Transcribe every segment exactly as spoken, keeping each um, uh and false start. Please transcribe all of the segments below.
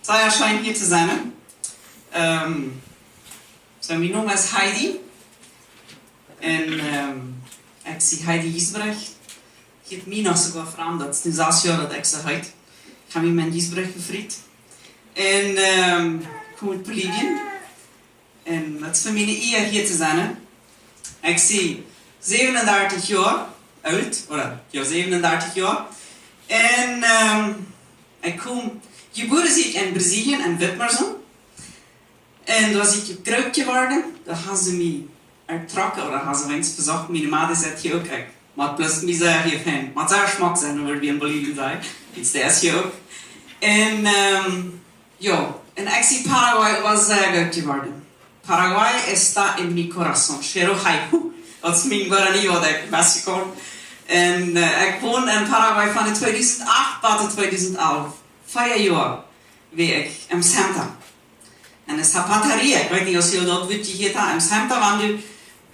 Sea scheen hia to sennen. Ähm, soo, mien Nomen es Heidi. Un, ähm, ekj sie Heidi Giesbrecht. Ekj hab mie noch soogoa vefrieet, daut es nu sas Joa daut ekj soo heet. Ekj hab mie met Giesbrecht vefrieet. Un, ähm, ekj kom ut Bolivien. Un daut es fa mie eene Ea hia to sennen. Ekj sie säwenundartich Joa oolt, ooda jo, säwenundartich Joa. Un, ähm, ekj kom, jebuaren sie ekj en Brasilien, en Witmarsum. Un doa sie ekj groot jeworden, doa haben see mie ertrocken, ooda haben see weens vesocht, miene Mama säd hia uk, ekj mott bloos mie sea hia fein, mott sea schmock sennen, woo wie en Bolivien sajen. Wiels dee es hia uk. Un, ähm, jo, un ekj sie Paraguay, wia sea goot jeworden. Paraguay está en mi corazón. Quiero haiku. Daut es mien Guarani, waut ekj best kaun. Un, äh, ekj won en Paraguay von de tweedusent acht bat de tweedusent alf. Vea Joa wia ekj em Center. En de zapateria, ekj weet nich aus jie daut wudden jehieet haben, em Center, wan du,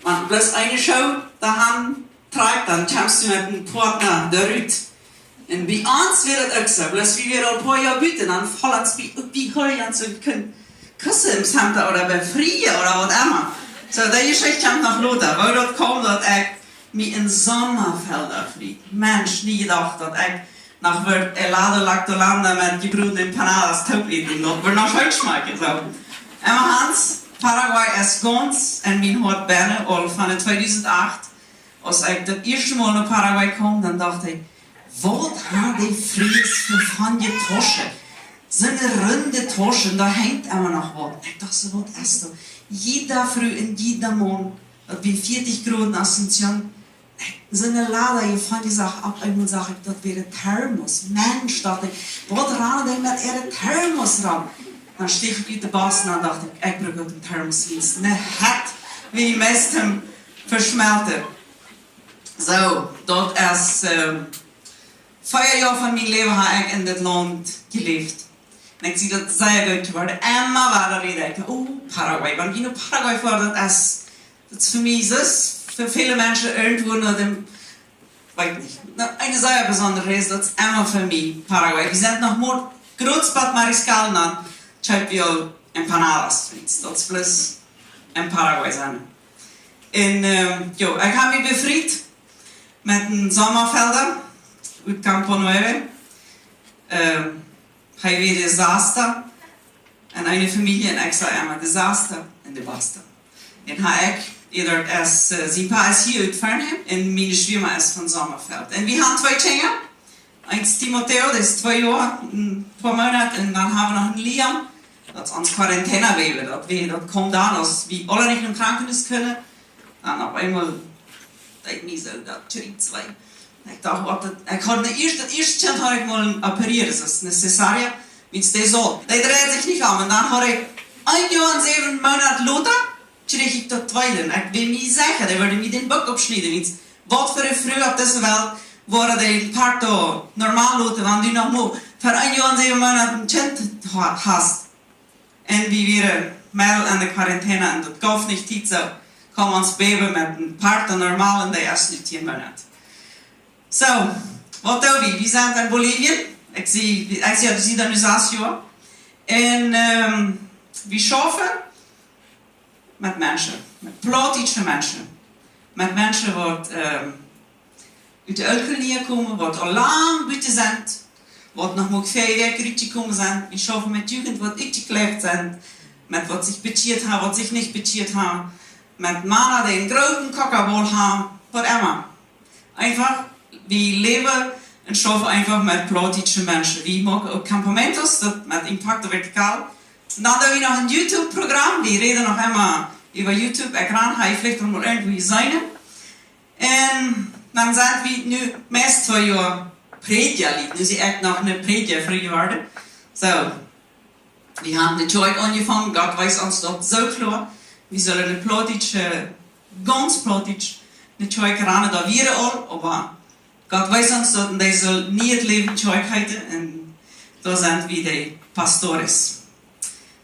wan bloos eene Schoo doa han trakjst, dan kjemst du met een Partner doa rut. Un bie ons wia daut uk soo, bloos wie wieren aul een poa Joa buten, dan foll ons bie, bie Hölj ons soo kunnen kussen em Center ooda bie Frind ooda waut emma. Soo, dee Jeschicht kjemt noch lota, woo daut kjeem, daut ekj mie en Sommafelda vefried. Mensch, nie jedocht, daut ekj noch wudd helado lactolanda met jebrodne empanadas toop äten. Daut wudd noch scheen schmakjen, soo. Emma Hans, Paraguay es gaunz en mien Hoat bennen, aul von de tweedusent acht. Aus ekj daut ieeschte Mol no Paraguay kjeem, dan docht ekj, waut haben dee Frues fa feine Tauschen? Soone runde Tauschen, doa henjt emma noch waut. Ekj docht soo, waut es daut? Jieda Fru en jieda Maun, daut wia vieetich Grod en Asunción, soone lada, je von dee sach, opp eemol sach ekj, daut wia de Termos. Mensch, docht ekj, waut rannen dee met äare Termos rom? Dan steech ekj ut de Bos un dan docht ekj, ekj bruck uk een Termos, wiels ne Hett, wia meist veschmolten. Soo, daut es, ähm, vea Joa von mien Läwen hab ekj en dit Launt jeläft. Un ekj sie daut sea goot jeworden. Emma wada räd ekj, oh, Paraguay. Wan ekj no Paraguay foa, daut es, daut es fa mie, daut es fa väle Menschen irjentwua no däm, weet nich. Na, eene sea besondre Reis, daut es emma fa mie, Paraguay. Wie sent noch mau krakjt bat Mariscal, dan kjeepen wie aul empanadas, wiels daut es bloos en Paraguay sennen. Un, ähm, jo, ekj hab mie befriet met een Sommafelda ut Campo Nueve. Ähm, hee wia de sasta en eene Famielje un ekj sach emma de sasta un de basta. Un hab ekj, ea daut es, äh, sien Pa es hia ut Fernheim un miene Schwiema es von Sommerfeld. Un wie haben twee Kjinja. Eent Timoteo, dee es twee Joa, een poa Moonat, un dan haben wie noch een Liam. Daut es ons Quarantänababy, daut wie, daut kjeem dan, aus wie aule nich em Krankenhus kunnen. Dan opp eemol deed mie soo daut Kjriez wee. Ekj docht, waut daut, ekj haud daut ieeschte, daut ieeschte Kjint haud ekj mol operieren, daut es eene Cesárea, wiels dee saul, dee dreid sikj nich om. Un dan haud ekj een Joa un säwen Moonat lota, kjrieech ekj daut tweede. Ekj wia mie secha, dee wudden mie dän Buck aufschnieden, wiels waut fa eene Fru opp dise Welt wudd dee een Parto normal loten, wan du noch mau fa een Joa un säwen Moonat een Kjint ha-, hast. Un wie wieren mol en de Quarantäna un daut gauf nich Tiet, soo kjeem ons Baby met een Parto normal un dee es nu tieen Moonat. Soo, waut doo wie? Wie sent en Bolivien. Ekj sie, ekj sie, sie doa nu sas Joa. Un, ähm, wie schaufen met Menschen, met plautdietsche Menschen, met Menschen waut, ähm, ut de Ooltkolonie komen, waut aul lang buten sent, waut noch mau twee Wäakj rutjekomen sent. Wie schaufen met Jugend, waut utjekjläft sent, met waut sikj bekjieet haben, waut sikj nich bekjieet haben, met Mana, dee een grooten Kokabol haben, waut emma. Eefach, wie läwen un schaufen eefach met plautdietsche Menschen. Wie moaken uk campamentos, daut met Impacto Vertical. Un dan doo wie noch een YouTube-Programm, wie räden noch emma äwa YouTube, ekj ran, hab jie veleicht aul mol irjentwua jeseenen. Un dan sent wie nu meist twee Joa Prädja, nu sie ekj noch eene Prädja jeworden. Soo, wie haben de Kjoakj aunjefongen, Gott wees ons daut soo kloa. Wie sellen eene plautdietsche, gaunz plautdietsch, eene Kjoakj ranen, doa wieren aul, oba Gott wees ons daut, un dee saul Nieet Läwen Kjoakj heeten, un doa sent wie de Pastores.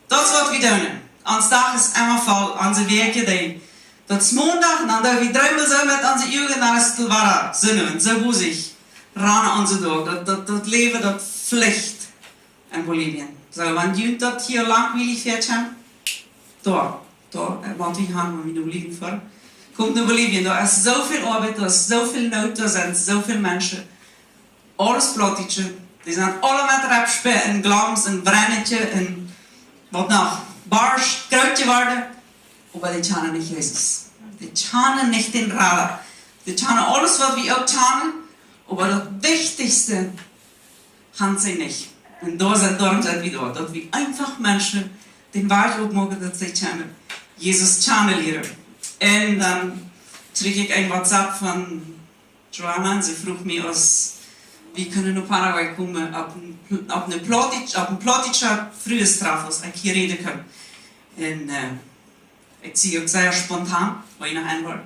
Daut es waut wie doonen. Ons Dach es emma voll, onse Wäakj, dee, daut es Mondach, un dan doo wie dreemol soo met onse Uagen, dan es daut wada Sindach, un soo mott ekj ranen onse Doag. Daut, daut, daut Läwen, daut flicht en Bolivien. Soo, wan junt daut hia langwielig woat, doa, doa, äh, waut wie haben, wan wie no Bolivien foaren. Komt no Bolivien, doa es soo väl Oabeit, doa es soo väl Noot, doa sent soo väl Menschen. Aules Plautdietsche. Dee sent aule met Repspe un Glams un Brennetje un waut noch? Borscht, groot jeworden. Oba dee kjanen nich Jesus. Dee kjanen nich dän Rada. Dee kjanen aules, waut wie uk kjanen, oba daut Wichtichste han see nich. Un doa sent, doarom sent wie doa, daut wie eenfach Menschen dän Wajch opmoaken, daut see kjennen Jesus kjanen lieren. Un dan kjrieech ekj een WhatsApp von Joana, see fruach mie, aus wie kunnen no Paraguay komen, opp een, opp een Plautdietsch-, opp een plautdietscha Fruestreff, aus ekj hia räden kunn. Un, äh, ekj sie uk sea spontan, woo ekj noch een wort.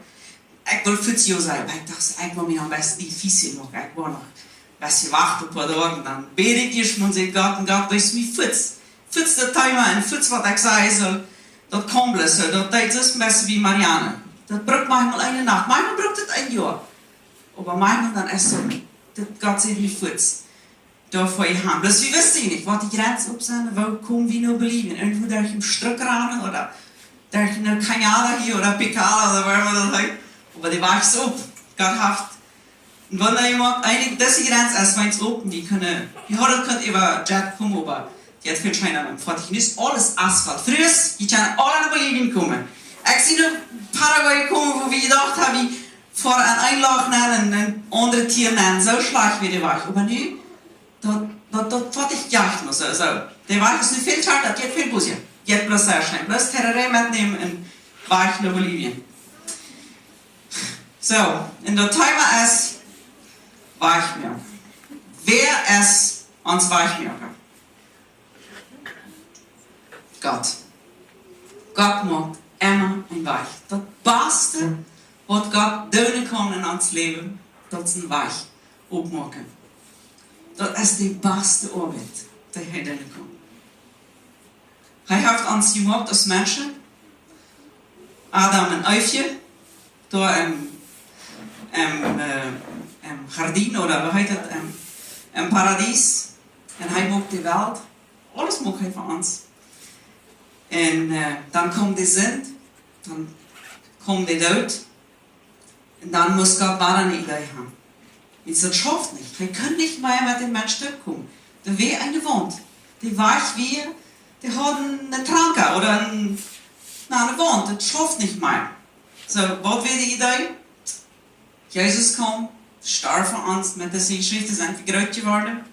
Ekj wull fuaz jo sajen, oba ekj docht, ekj well mie noch een bät difícil moaken. Ekj well noch een bät wachten, een poa Doag. Un dan bäd ekj ieescht mol, säd Gott, un Gott wiest mie fuaz, fuaz daut Thema un fuaz waut ekj sajen sull. Daut kaum bloos soo, daut deed soo een bät aus Marianne. Daut brukt maunchmol eene Nacht, maunchmol brukt daut een Joa. Oba maunchmol dan es daut, daut Gott sajcht mie fuaz: Doa foa jie han. Bloos wie wisten nich, waut de Jrenzen opp sent, woo komen wie no Bolivien? Irjentwua derch een Struk ranen ooda derch een Cañada hia ooda Picala ooda woo emma daut heet. Oba dee Wajch es op. Gott haft een Wunda jemoakt. Eenje, dise Jrenz es weens op. Wie kunnen, wie hauden kunt äwa Jet komen, oba dee haft väl scheena, foatiech nich, aules Asfalt. Frues, jie kjennen aula no Bolivien komen. Ekj sie no Paraguay jekomen, wua wie jedocht haben, wie foaren aun een Loch nenn un, un aundre Tieren nenn. Soo schlajcht wia de Wajch. Oba nu, daut, daut, daut foatiech jeit noch soo, soo. De Wajch es nu väl kjarta, daut jeit väl busier. Jeit bloos sea scheen. Bloos Tereré metnämen un wajch no Bolivien. Soo, un daut Thema es Wajchmoaken. Wäa es ons Wajchmoaka? Gott. Gott moakt emma een Wajch. Daut baste, waut Gott doonen kaun en ons Läwen, daut es een Wajch opmoaken. Daut es de baste Oabeit, dee hee doonen kaun. Hee haft ons jemoakt aus Menschen, Adam un Eefje, doa em, em, äh, em Jardin, ooda woo heet daut, em, em Paradies. Un hee moakt de Welt. Aules moakt hee fa ons. Un, äh, dan kjeem de Sind, dan kjeem de Doot. Un dan must Gott wada een Idee haben. Wiels daut schauft nich. Hee kunn nich mea met dän Mensch toopkomen. Doa wia eene Waunt. De Wajch wia, dee haud eene Tranka ooda een, na, eene Waunt. Daut schauft nich mea. Soo, waut wia de Idee? Jesus kjeem, storf fa ons, met dise Jeschicht sent wie groot jeworden.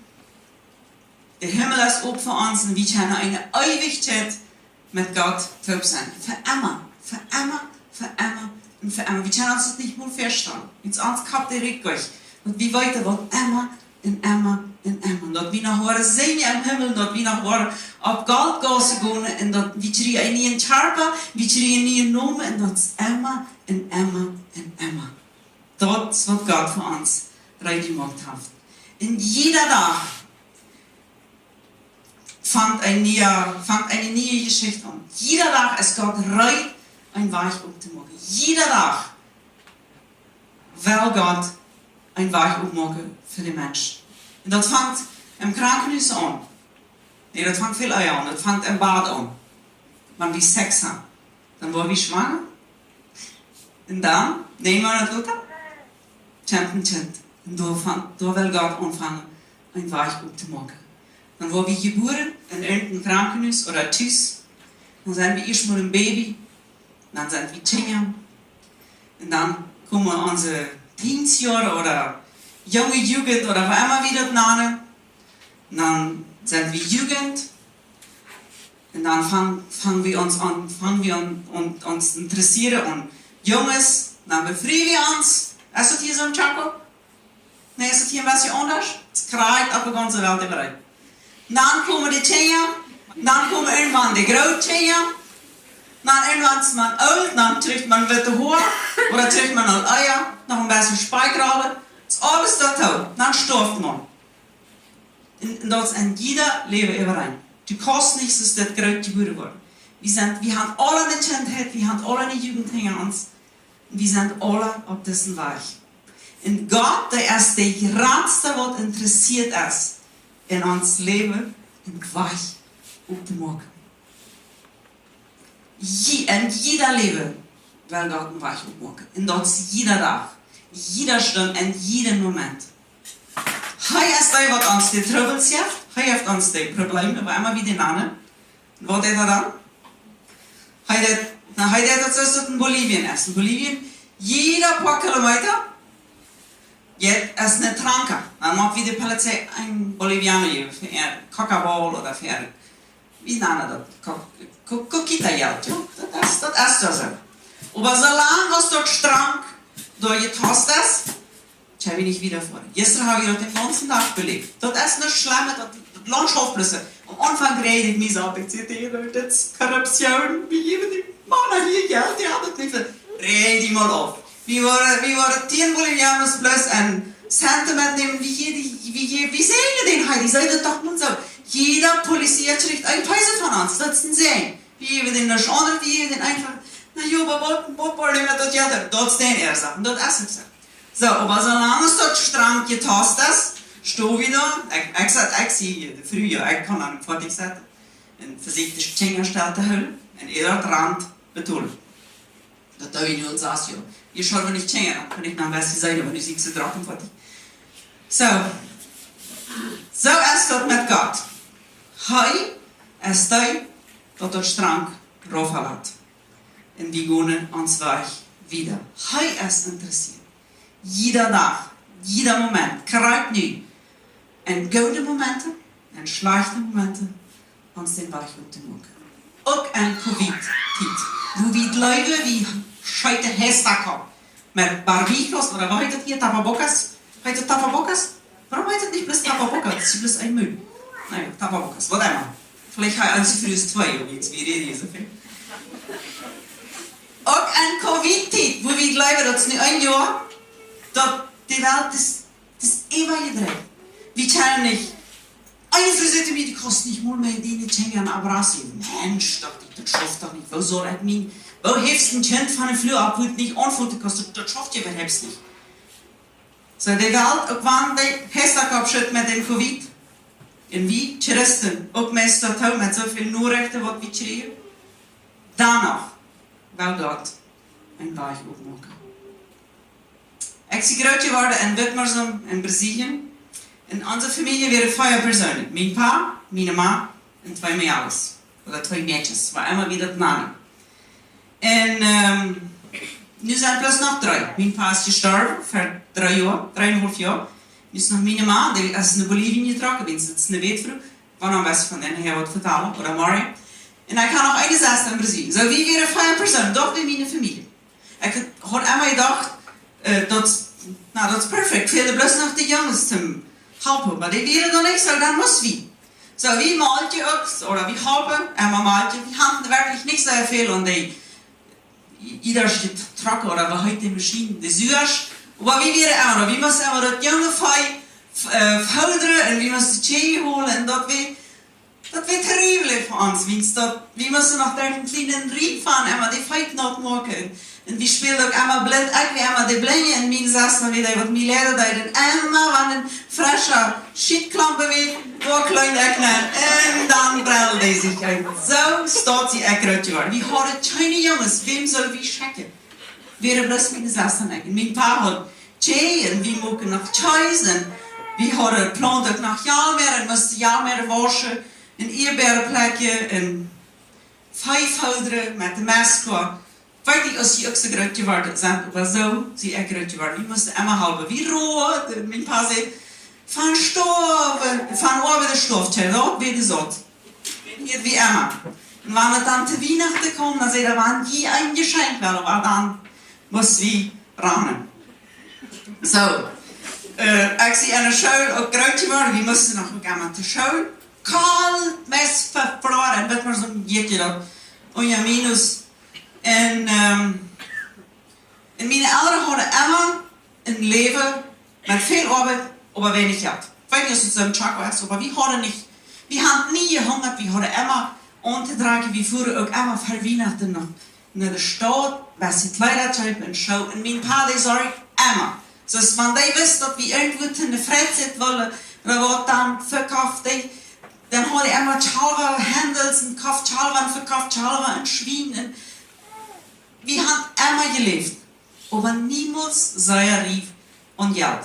De Himmel es op fa ons un wie kjennen eene Eewichkjeit met Gott toop sennen. Fa emma, fa emma, fa emma un fa emma. Wie kjennen ons daut nich mol väastalen. Wiels ons Kopp dee rieekjt nich. Daut wie weeten, waut emma un emma un emma. Un daut wie noch woaren sinjen em Himmel, daut wie noch woaren opp Golgatha gonen un daut wie kjrieen een nieen Kjarpa, wie kjrieen een nieen Nomen un daut es emma un emma un emma. Daut es waut Gott fa ons reed jemoakt haft. Un jieda Dach fangt een niea, fangt eene niee Jeschicht aun. Jieda Dach es Gott reed, een Wajch optomoaken. Jieda Dach well Gott een Wajch opmoaken fa de Mensch. Un daut fangt em Krankenhus aun. Nä, daut fangt väl ea aun. Daut fangt em Bad aun. Wan wie Sex haben. Dan woa wie schwanger. Un dan, näajen Moonat lota, kjemt een Kjint. Un doa fang-, doa well Gott aunfangen, een Wajch optomoaken. Dan woa wie jebuaren en irjent een Krankenhus ooda tus. Dan sent wie ieescht mol een Baby. Dan sent wie Kjinja. Un dan komen onse Teenjoaren ooda junge Jugend ooda woo emma wie daut nanen. Un dan sent wie Jugend. Un dan fang, fang wie ons aun, fang wie aun, aun, ons interessieren aun Junges. Dan befrie wie ons. Es daut hia soo, Chaco? Nä, es daut hia een bät aundasch? Daut es krakjt opp de gaunze Welt äwareen. Dan komen de Kjinja. Dan komen irjentwan de Grootkjinja. Dan irjentwan es maun oolt, dan kjricht maun witte Hoa. Ooda kjricht maun aul Eia. Noch een bät Speikrollen. Daut es aules daut doa. Dan stoaft maun. Un, un daut es en jieda Läwen äwareen. Du kaust nich soo aus daut groot jebuaren woaren. Wie sent, wie haben aula eene Kjintheit, wie haben aula eene Jugend hinja ons. Un wie sent aula opp disen Wajch. Un Gott, dee es de jratste, waut interessieet es en ons Läwen, een Wajch opptomoaken. Jie-, en jieda Läwen well Gott een Wajch oppmoaken. Un daut es jieda Dach, jieda Stund, en jieda Moment. Hee es dee, waut ons de Trubbels jeft. Hee jeft ons de Probleemen, woo emma wie dee nanen. Waut deit hee dan? Hee deit, na, hee deit daut soo aus daut en Bolivien es. En Bolivien, jieda poa Kilometa, jeit es ne tranca. Dan mott wie de Polizei een Boliviano jäwen, fa äare Coca-Cola ooda fa äare, wie nanen daut? Co-, co-, coquita Jelt, jo? Daut es, daut es doa soo. Oba soo lang aus daut Strunk doa jetost es, kjenn wie nich wieda foaren. Jistren hab wie daut dän gaunzen Dach beläft. Daut es nuscht Schlemmet, daut, daut Launt schauft bloos. Aum Aunfank räd ekj mie soo opp, ekj säd: "Hee, daut es Korruption, wie jäwen dee Mana hia Jelt, dee haben daut nich." Räd die mol auf. Wie woaren, wie woaren tieen Bolivianos bloos een Cent metnämen, wie hia, dee, wie hia, wie säajnen dän hia, dee säd daut doch mau soo. Jieda Polizia kjricht een Peso von ons, daut es een Säajen. Wie jäwen dän nuscht aundret, wie jäwen dän eefach, na jo, oba waut, waut woat met daut Jelt? Daut es dän äare Sach, daut es uk soo. Soo, oba soo lang aus daut Strunk jetost es, stonen wie doa. Ekj, ekj säd, ekj sie hia de Fru, jo, ekj kaun aum Foatich sitten. Un vesieekj de Kjinja stell to hoolen. Un äa daut Rant betolen. Daut doo wie nu aul sas Joa. Hia schaul wie nich Kjinja, dan kaun ekj noch een bät sennen, oba nu sie ekj soo drock un foadich. Soo. Soo es daut met Gott. Hee es dee, waut daut Strunk raufhaut. Un wie gonen ons Wajch wieda. Hee es interessieet, jieda Dach, jieda Moment, krakjt nu, en goode Momenten, en schlajchte Momenten, ons dän Wajch opptomoaken. Uk en Covid-Tiet, wua wie jleewen, wie scheeten Hestakopp met barbijos, ooda waut heet daut hia, tapabocas? Heet daut tapabocas? Wuarom heet daut nich bloos tapabocas? Daut es bloos een Mul. Na jo, tapabocas, waut emma. Veleicht haben onse Frues twee, oba wie räden hia soo väl. Uk en Covid-Tiet, wua wie jleewen, daut es nu een Joa, daut de Welt es, es äwajedreit. Wie kjennen nich. Eene Fru säd to mie: "Du kaust nich mol mea diene Kjinja een Abrazo jäwen." Mensch, docht ekj, daut schauft doch nich. Woo saul ekj mien, woo hest du een Kjint von de Fluach opp, wua du nich aunfoten kaust? Daut, daut schauft je äwahaupt nich. Soo, de Welt, uk wan dee Hestakopp schudt met dän Covid. Un wie Christen, uk meist daut uk met soo väl Norechten, waut wie kjrieen. Dannoch well Gott een Wajch oppmoaken. Ekj sie groot jeworden en Witmarsum en Brasilien. En onse Famielje wieren vea Persoonen. Mien Pa, miene Ma un twee Mäajels. Ooda twee Mäakjes, woo emma wie daut nanen. Un, ehm, nu sent bloos noch dree. Mien Pa es jestorwen ver dree Joa, dree un een haulf Joa. Nu es noch miene Ma, dee es no Bolivien jetrocken, wiels daut es ne Wätfru. Woa noch een bät von dän hia waut vetalen, ooda Mario. Un ekj hab noch eene Sesta en Brasilien. Soo, wie wieren vea Persoonen, daut wia miene Famielje. Ekj haud emma jedocht, eh, daut, na, daut es perfekt. Fäld bloos noch de Junges to halpen. Oba dee wieren doa nich, soo dan must wie. Soo, wie molkjen uk, ooda wie holpen, emma molkjen. Wie hauden werkjlich nich soo väl aun dee, jieda Stekj trocken, ooda woo heet dee Maschien, de Suasch. Oba wie wieren emma, wie musten emma daut junge Vee, f-, eh, foodren un wie musten Tjee holen un daut wia, daut wia terribel fa ons, wiels daut, wie musten noch derch een kjlienen Rieej foaren, emma dee Vee naut moaken. Un wie späalden uk emma blint, ekj wia emma de Blinje un miene Sesta wia dee, waut mie leiden deed. Un emma wan een frescha Schietklompen wia, doa kjleend ekj nenn. Un dan breld dee sikj en. Soo staut sie ekj groot jeworden. Wie hauden kjeene Junges, wäm sull wie schekjen? Wieren bloos miene Sesta un ekj. Un mien Pa haud Tjee un wie musten noch Kjees un wie hauden, plaunten uk noch Jalmäaren un musten Jalmäaren wauschen un Ieedbearen plekjen un Vee foodren met de Mestkoa. Ekj weet nich aus jie uk soo groot jeworden sent, oba soo sie ekj groot jeworden. Wie musten emma halpen. Wie roden, mien Pa säd, von Stow, von Oabeida Stow, tja, daut wia de Sot. Hia wie emma. Un wan et dan to Wienachten kjeem, dan säd hee: "Wan jie een Jeschenkj wellen, oba dan must wie rannen." Soo, eh, ekj sie enne School uk groot jeworden, wie musten noch uk emma to School. Kolt, meist vefroaren, un daut wia soo een Jitje daut, unja minus. Un, ehm, un miene Elren hauden emma een Läwen met väl Oabeit, oba weinich Jelt. Ekj weet nich aus et soo en Chaco es, oba wie hauden nich, wie haben nie jehungat, wie hauden emma auntodrakjen, wie fuaren uk emma ver Wienachten no, no de Staut, bät Kjleeda kjeepen un soo. Un mien Pa, dee sorjd emma. Soo aus wan dee wist, daut wie irjentwua to ne Freizeit wullen, ooda waut, dan vekoft dee Dan haud hee emma Kjalwa, Hendels un koft Kjalwa un vekoft Kjalwa un Schwien. Un wie haben emma jeläft, oba niemols sea rieekj aun Jelt.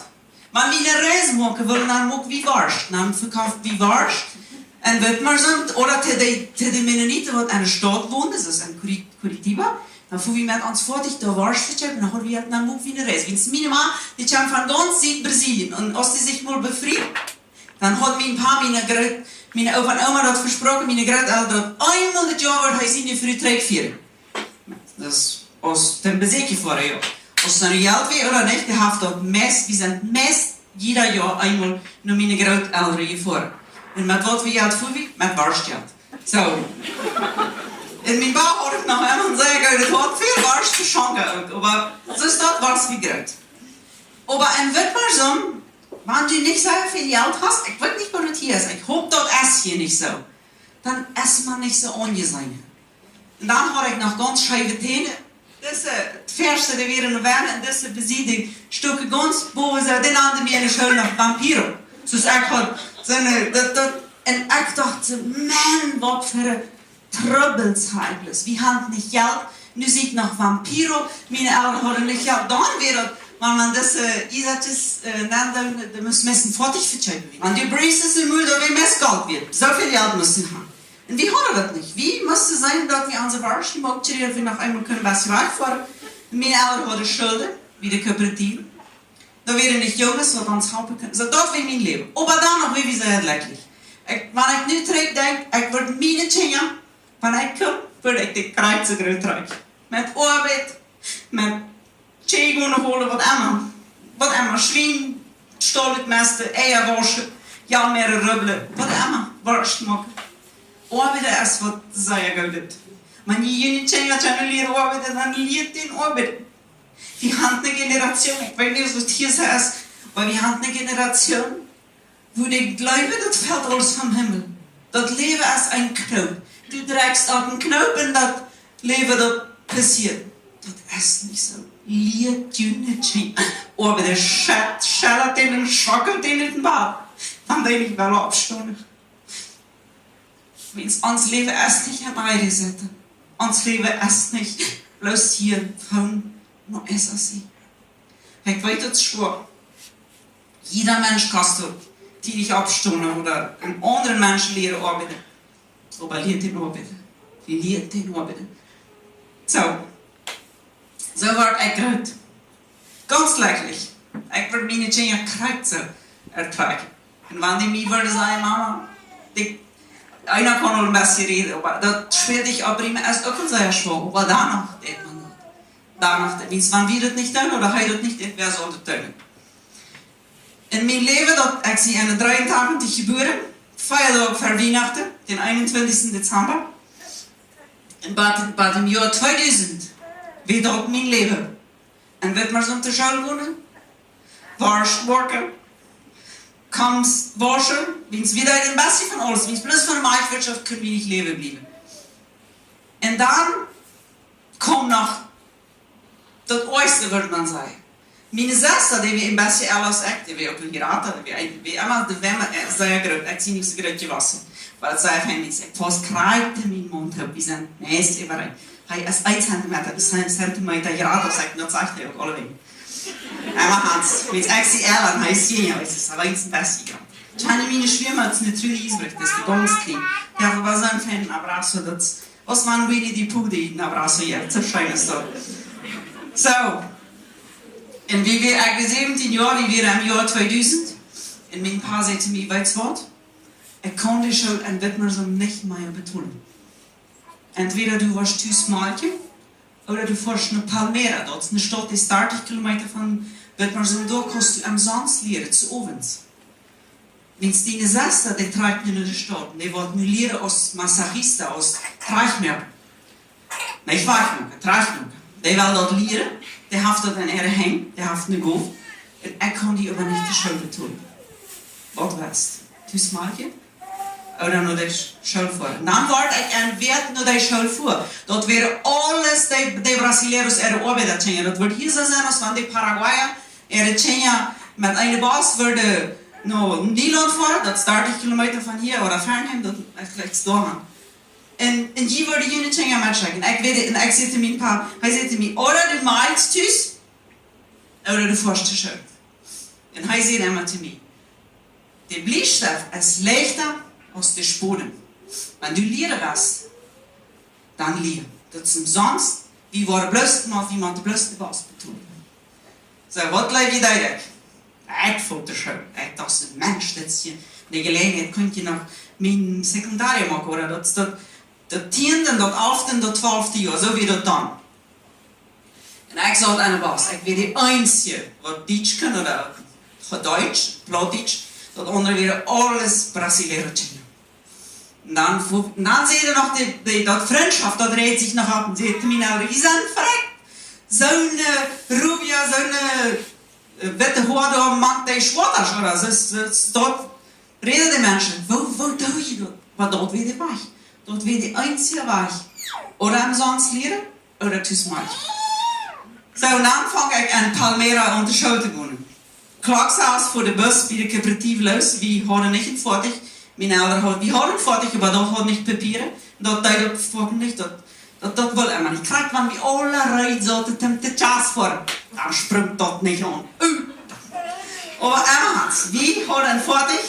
Wan wie eene Reis moaken wullen, dan muak wie Worscht, dan vekoft wie Worscht. Un waut mau soo, ooda to de, to de Mennoniten, waut aun de Staut wonden, daut es en Curi-, Curitiba, dan fua wie met ons Foatich doa Worscht to kjeepen, dan haud wie, dan muak wie eene Reis. Wiels miene Mame, dee kjeem von gaunz Sied Brasilien. Un aus dee sikj mol befried, dan haud mien Pa, miene Groot-, miene Opa un Oma daut vesproaken, miene Grootelren, daut eemol daut Joa wudd hee siene Fru trigjfieren. Daut es aus dän Besieekj foaren, jo. Aus see no Jelt wia ooda nich, dee haft daut meist, wie sent meist jieda Joa eemol no miene Grootelren jefoaren. Un met waut fa Jelt fua wie? Met Worschtjelt. Soo. Un mien Pa haud noch emma sea goot, daut haud väl Worscht to schonken uk, oba soo es daut, wia wie groot. Oba en Witmarsum, wan du nich sea väl Jelt hast, ekj weet nich, woo daut hia es, ekj hop, daut es hia nich soo, dan es maun nich soo aunjeseenen. Un dan haud ekj noch gaunz scheewe Täne. Dise, de ieeschte, dee wieren noch wellen, un dise besied, dee stucken gaunz bowen, soo, dee nanden mie enne School noch Vampiro. Soo aus ekj haud, soo eene, daut, daut, un ekj docht soo, Maun, waut fa Trubbels ha wie bloos. Wie haben nich Jelt, nu sie ekj noch Vampiro, miene Elren hauden nich Jelt. Dan wia daut, wan maun dise Iesatsches, äh, nand, dan, dan must maun foatich vekjeepen. Wan du Braces em Mul, dan wia meist Golt wieet. Soo väl Jelt musten wie haben. Un wie hauden daut nich. Wie musten seenen, daut wie onse Worscht jemoakt kjrieejen, daut wie noch eemol kunnen waut wajchfoaren. Miene Elren hauden Schulden, bie de Kooperative. Doa wieren nich Junges, waut ons halpen kunnen. Soo, daut wia mien Läwen. Oba dan noch, wia wie sea jlekjlich. Ekj, wan ekj nu trigjdenkj, ekj wudd miene Kjinja, wan ekj kunn, wudd ekj dee krakjt soo groot kjrieen. Met Oabeit, met Tjäajen hoolen, waut emma. Waut emma. Schwienstaul utmesten, Eia wauschen, jo, mea rubblen, waut emma. Worscht moaken. Oabeiden es waut sea goot deit. Wan jie june Kjinja kjennen lieren oabeiden, dan lieet an oabeiden. Wie haben eene Generation, ekj weet nich, aus daut hia soo es, oba wie haben eene Generation, wua dee jleewen, daut felt aules vom Himmel. Daut Läwen es een Knoop. Du drekjst opp eenen Knoop un daut Läwen, daut passieet. Daut es nich soo. Lieet june Kjinja. Oba dee schell-, schellert an un schockelt an em Bad, wan dee nich wellen oppstonen. Wiels ons Läwen es nich aum Eide sitten. Ons Läwen es nich bloos hia von no es as sie. Ekj weet, daut es schwoa. Jieda Mensch kaun uk tiedich oppstonen ooda eenen aundren Mensch lieren oabeiden. Oba lieet an oabeiden. Lieet an oabeiden. Soo. Soo wort ekj groot. Gaunz jlekjlich. Ekj wudd miene Kjinja krakjt soo ertrakjen. Un wan dee mie wudden sajen, Mama, ekj, eena kaun aul een bät räden, oba daut schwierichste Opbrinjen es uk aul sea schwoa, oba doano deit maun daut. Doano, wiels wan wie daut nich doonen, ooda hee daut nich deit, wäa saul daut doonen? En mien Läwen, daut ekj sie en dreeuntachentich jebuaren, fieren wie uk ver Wienachten, dän eenuntwintichsten Dezamba. Un bat, bat em Joa tweedusent wia daut mien Läwen. Un wia mau soo, no de School gonen, Worscht moaken, Kjamps wauschen, wiels wie deeden een bät von aules, wiels bloos von de Marktwirtschaft kunnen wie nich läwen bliewen. Un dan kjeem noch daut Oajchste, wudd maun sajen. Miene Sesta, dee wia een bät elra aus ekj, dee wia uk een Jrata, dee wia, wia emma, dee wia emma, äh, sea groot, ekj sie nich soo groot jewossen. Oba daut säd ekj nich, ekj fast krakjt en mienen Mund, hab, wie sent meist äwareen. Hee es een Zentimeta, een Zentimeta jrata aus ekj, daut sajcht hee uk aulewäajen. Emma Hans, wiels ekj sie elra, hee es jünger, es hee een bät jrata. Kjenne miene Schwiegermutz, Trudy Giesbrecht, daut es de gaunz kjliene. Dee haud soo een feinen abrazo, daut aus wan Winnie de Pooh dee een abrazo jeft, soo scheen es daut. Soo. Un wie, wie, ekj wia säwentieen Joa, wie wieren em Joa tweedusent. Un mien Pa säd to mie, weetst waut? Ekj kaun de School en Witmarsum nich mea betolen. Entweder du woascht tus moaken, ooda du foascht no Palmera, daut es eene Staut, dee es dartich Kilometa von Witmarsum, doa kaust du omsonst lieren, soo owens. Wiels diene Sesta, dee trakjt nu no de Staut, dee woat nu lieren aus masajista, aus Trajchtmoaka. Nä, Trajchtmoaka, Trajchtmoaka. Dee well daut lieren, dee haft daut en äare Henj, dee haft eene Gow. Un ekj kaun die oba nich de School betolen. Waut west? Tus moaken? Ooda no de Sch-, School foaren. Dan wort ekj entwäda no de School foaren. Daut wia aules de, de Brasileros äare Oabeit, daut Kjinja. Daut wudd hia soo sennen, aus wan de Paraguaya äare Kjinja met eenen Bus wudden no Nielaunt foaren, daut es dartich Kilometa von hia, ooda Fernheim, daut es jlikj doa. Un, un jie woaren june Kjinja metschekjen. Ekj weet, un ekj säd to mien Pa, hee säd to mie, ooda du malst tus, ooda du foascht to School. Un hee säd emma to mie, de Bliestift es leichta aus de Spadel. Wan du lieren west, dan lia. Daut es omsonst, wie woaren bloos, mau wie motten bloos de Bos betolen. Soo, waut jleew jie, deed ekj? Ekj foa to School. Ekj docht soo, Mensch, daut es hia ne Jeläajenheit, kunn ekj noch mien Sekundarium uk, ooda daut, daut, daut tieende, daut alfte, daut twalfte Joa, soo wia daut dan. Un ekj saut aun de Bos, ekj wia de eensje waut Dietsch kunn, ooda Deutsch, Plautdietsch, daut aundre wieren aules Brasileira Kjinja. Un dan, fu-, dan säd noch de, de, daut Frintschoft, daut räd sikj noch opp un säd to mie, na, dee sent frakjt. Soone, äh, Rubia, soone, äh, äh, witte Hoa doa mank dee Schwoatas, ooda? Soo, soo, daut räden de Menschen. Woo, woo doo jie daut? Oba daut wia de Wajch. Daut wia de eensje Wajch. Ooda omsonst lieren, ooda tus moaken. Soo, un dan funk ekj aun Palmera aun de School to gonen. Klock sass foa de Bus bie de Kooperative loos. Wie hauden nich een Foatich. Miene Elren hauden, wie hauden een Foatich, oba daut haud nich Papieren. Daut deed daut foaken nich. Daut, daut, daut wull emma nich. Krakjt wan wie aula reed sauten, om de Kjast foaren, dan sprunk daut nich aun. Äh. Oba emma, wie hauden een Foatich.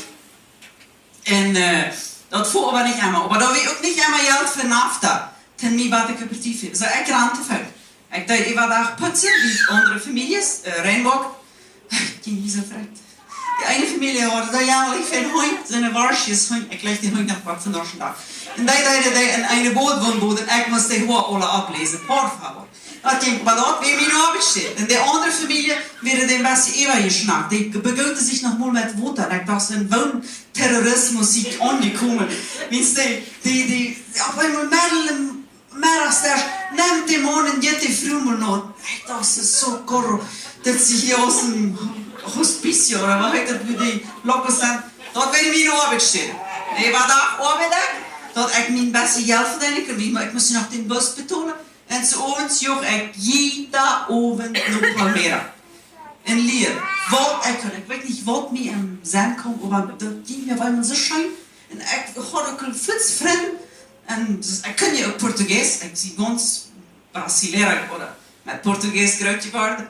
Un, äh, daut foa oba nich emma. Oba doa wia uk nich emma Jelt fa Nafta. Toom mie bie de Kooperative. Soo, ekj rand to väl. Ekj deed äwa Dach putzen, wie aundre Famieljes, äh, Reinbock. Ekj kjenn dee soo frakjt. De eene Famielje haud doa, jo, ekj funk Hunt, soone Warschtjes Hunt. Ekj jlikj dän Hunt noch waut vondoag dän Dach. Un dee, dee, dee, dee, un eene Boot won boden, ekj must dee Hoa aula oppläsen. Por favor. Daut jinkj, oba daut wia miene Oabeitsstäd. Un de aundre Famielje wia een bät äwajeschnakt. Dee begooten sikj noch mol met Wota. Un ekj docht, soo een Woonterrorismus es aunjekomen. Wiels dee, dee, dee, opp eemol medden em Meddachstisch, nemt dee Maun un jeft dee Fru mol no. Ekj docht, soo, socorro, daut see hia aus een Hospicio, ooda waut heet daut, wua dee Lockos sent. Daut wia miene Oabeitsstäd. Äwa Dach oabeid ekj, daut ekj mien bät Jelt vedeenen kunn, wiels ekj must noch dän Bus betolen. Un soo owens joach ekj jieda Owent no Palmera. Un lieed, waut ekj kunn. Ekj weet nich, waut mie em Senn kjeem, oba daut jinkj mie opp eemol soo scheen. Un ekj haud uk aul väl Frind. Un dus, ekj kunn je uk Portugiesisch. Ekj sie gaunz Brasileira ooda met Portugiesisch groot jeworden.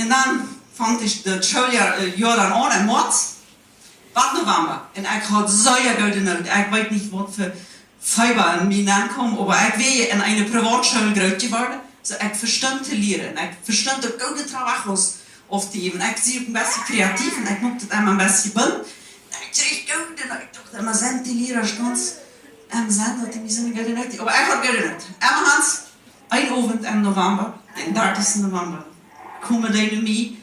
Un dan funk ekj daut Schooljoa, äh, Joa dan aun em Moaz bat Novamba. Un ekj haud sea goode Noot. Ekj weet nich, waut fa Feeba en mie nenkjeem, oba ekj wia en eene Privatschool groot jeworden. Soo, ekj vestunt to lieren. Ekj vestunt uk goode trabajos auftojäwen. Ekj sie uk een bät kreativ un ekj muak daut emma een bät bunt. Ekj kjrieech goode Noot. Ekj docht emma, sent dee Liera gaunz em Senn, daut dee mie soone goode Noot jäwen. Oba ekj haud goode Noot. Emma haud ekj een Owent em Novamba, dän dartichsten Novamba, kjeem dee no mie,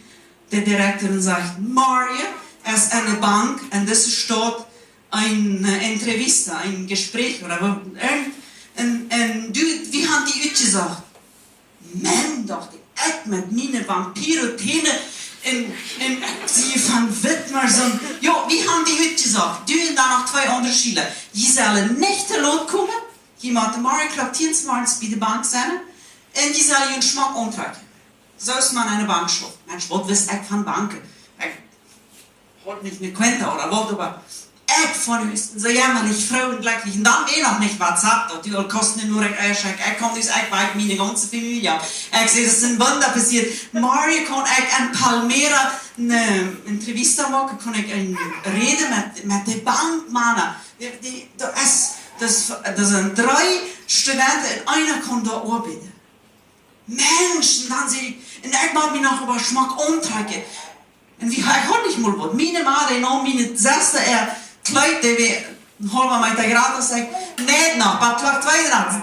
de Direkta, un sajcht: "Morjen es aun de Bank en dise Staut een, äh, entrevista, een Jespräch, ooda waut, un, un, un du, wie haben die utjesocht?" Mensch, docht ekj, ekj met miene Vampiro-Täne un, un ekj sie von Witmer, soo, jo, wie haben die utjesocht? Du un dan noch twee aundre Schüler. Jie sellen nich to lot komen. Jie motten morjen Klock tieen morjens bie de Bank sennen. Un jie sellen junt schmock auntrakjen. Soo aus maun aun de Bank schauft. Mensch, waut wist ekj von Banken? Ekj haud nich ne Cuenta ooda waut, oba ekj funk mie soo jämmerlich froo un jlekjlich. Un dan wia noch nich WhatsApp, daut du aul kust ne Norecht schekjen. Ekj kunn dus, ekj wia miene gaunze Famielje. Ekj säd, daut es een Wunda passieet. Morjen kunn ekj en Palmera ne entrevista moaken, kunn ekj eene Räd met, met de Bankmannen. Dee, dee, daut es, daut, daut sent dree Studenten un eena kunn doa oabeiden. Mensch, un dan säd ekj, un ekj mott mie noch oba schmock auntrakjen. Un wie, ekj haud nich mol waut. Miene Ma, dee naum miene Sesta äa Kjleet, dee wia een haulwa Meta jrata, säd: "Nä, no, bat Klock twee dan."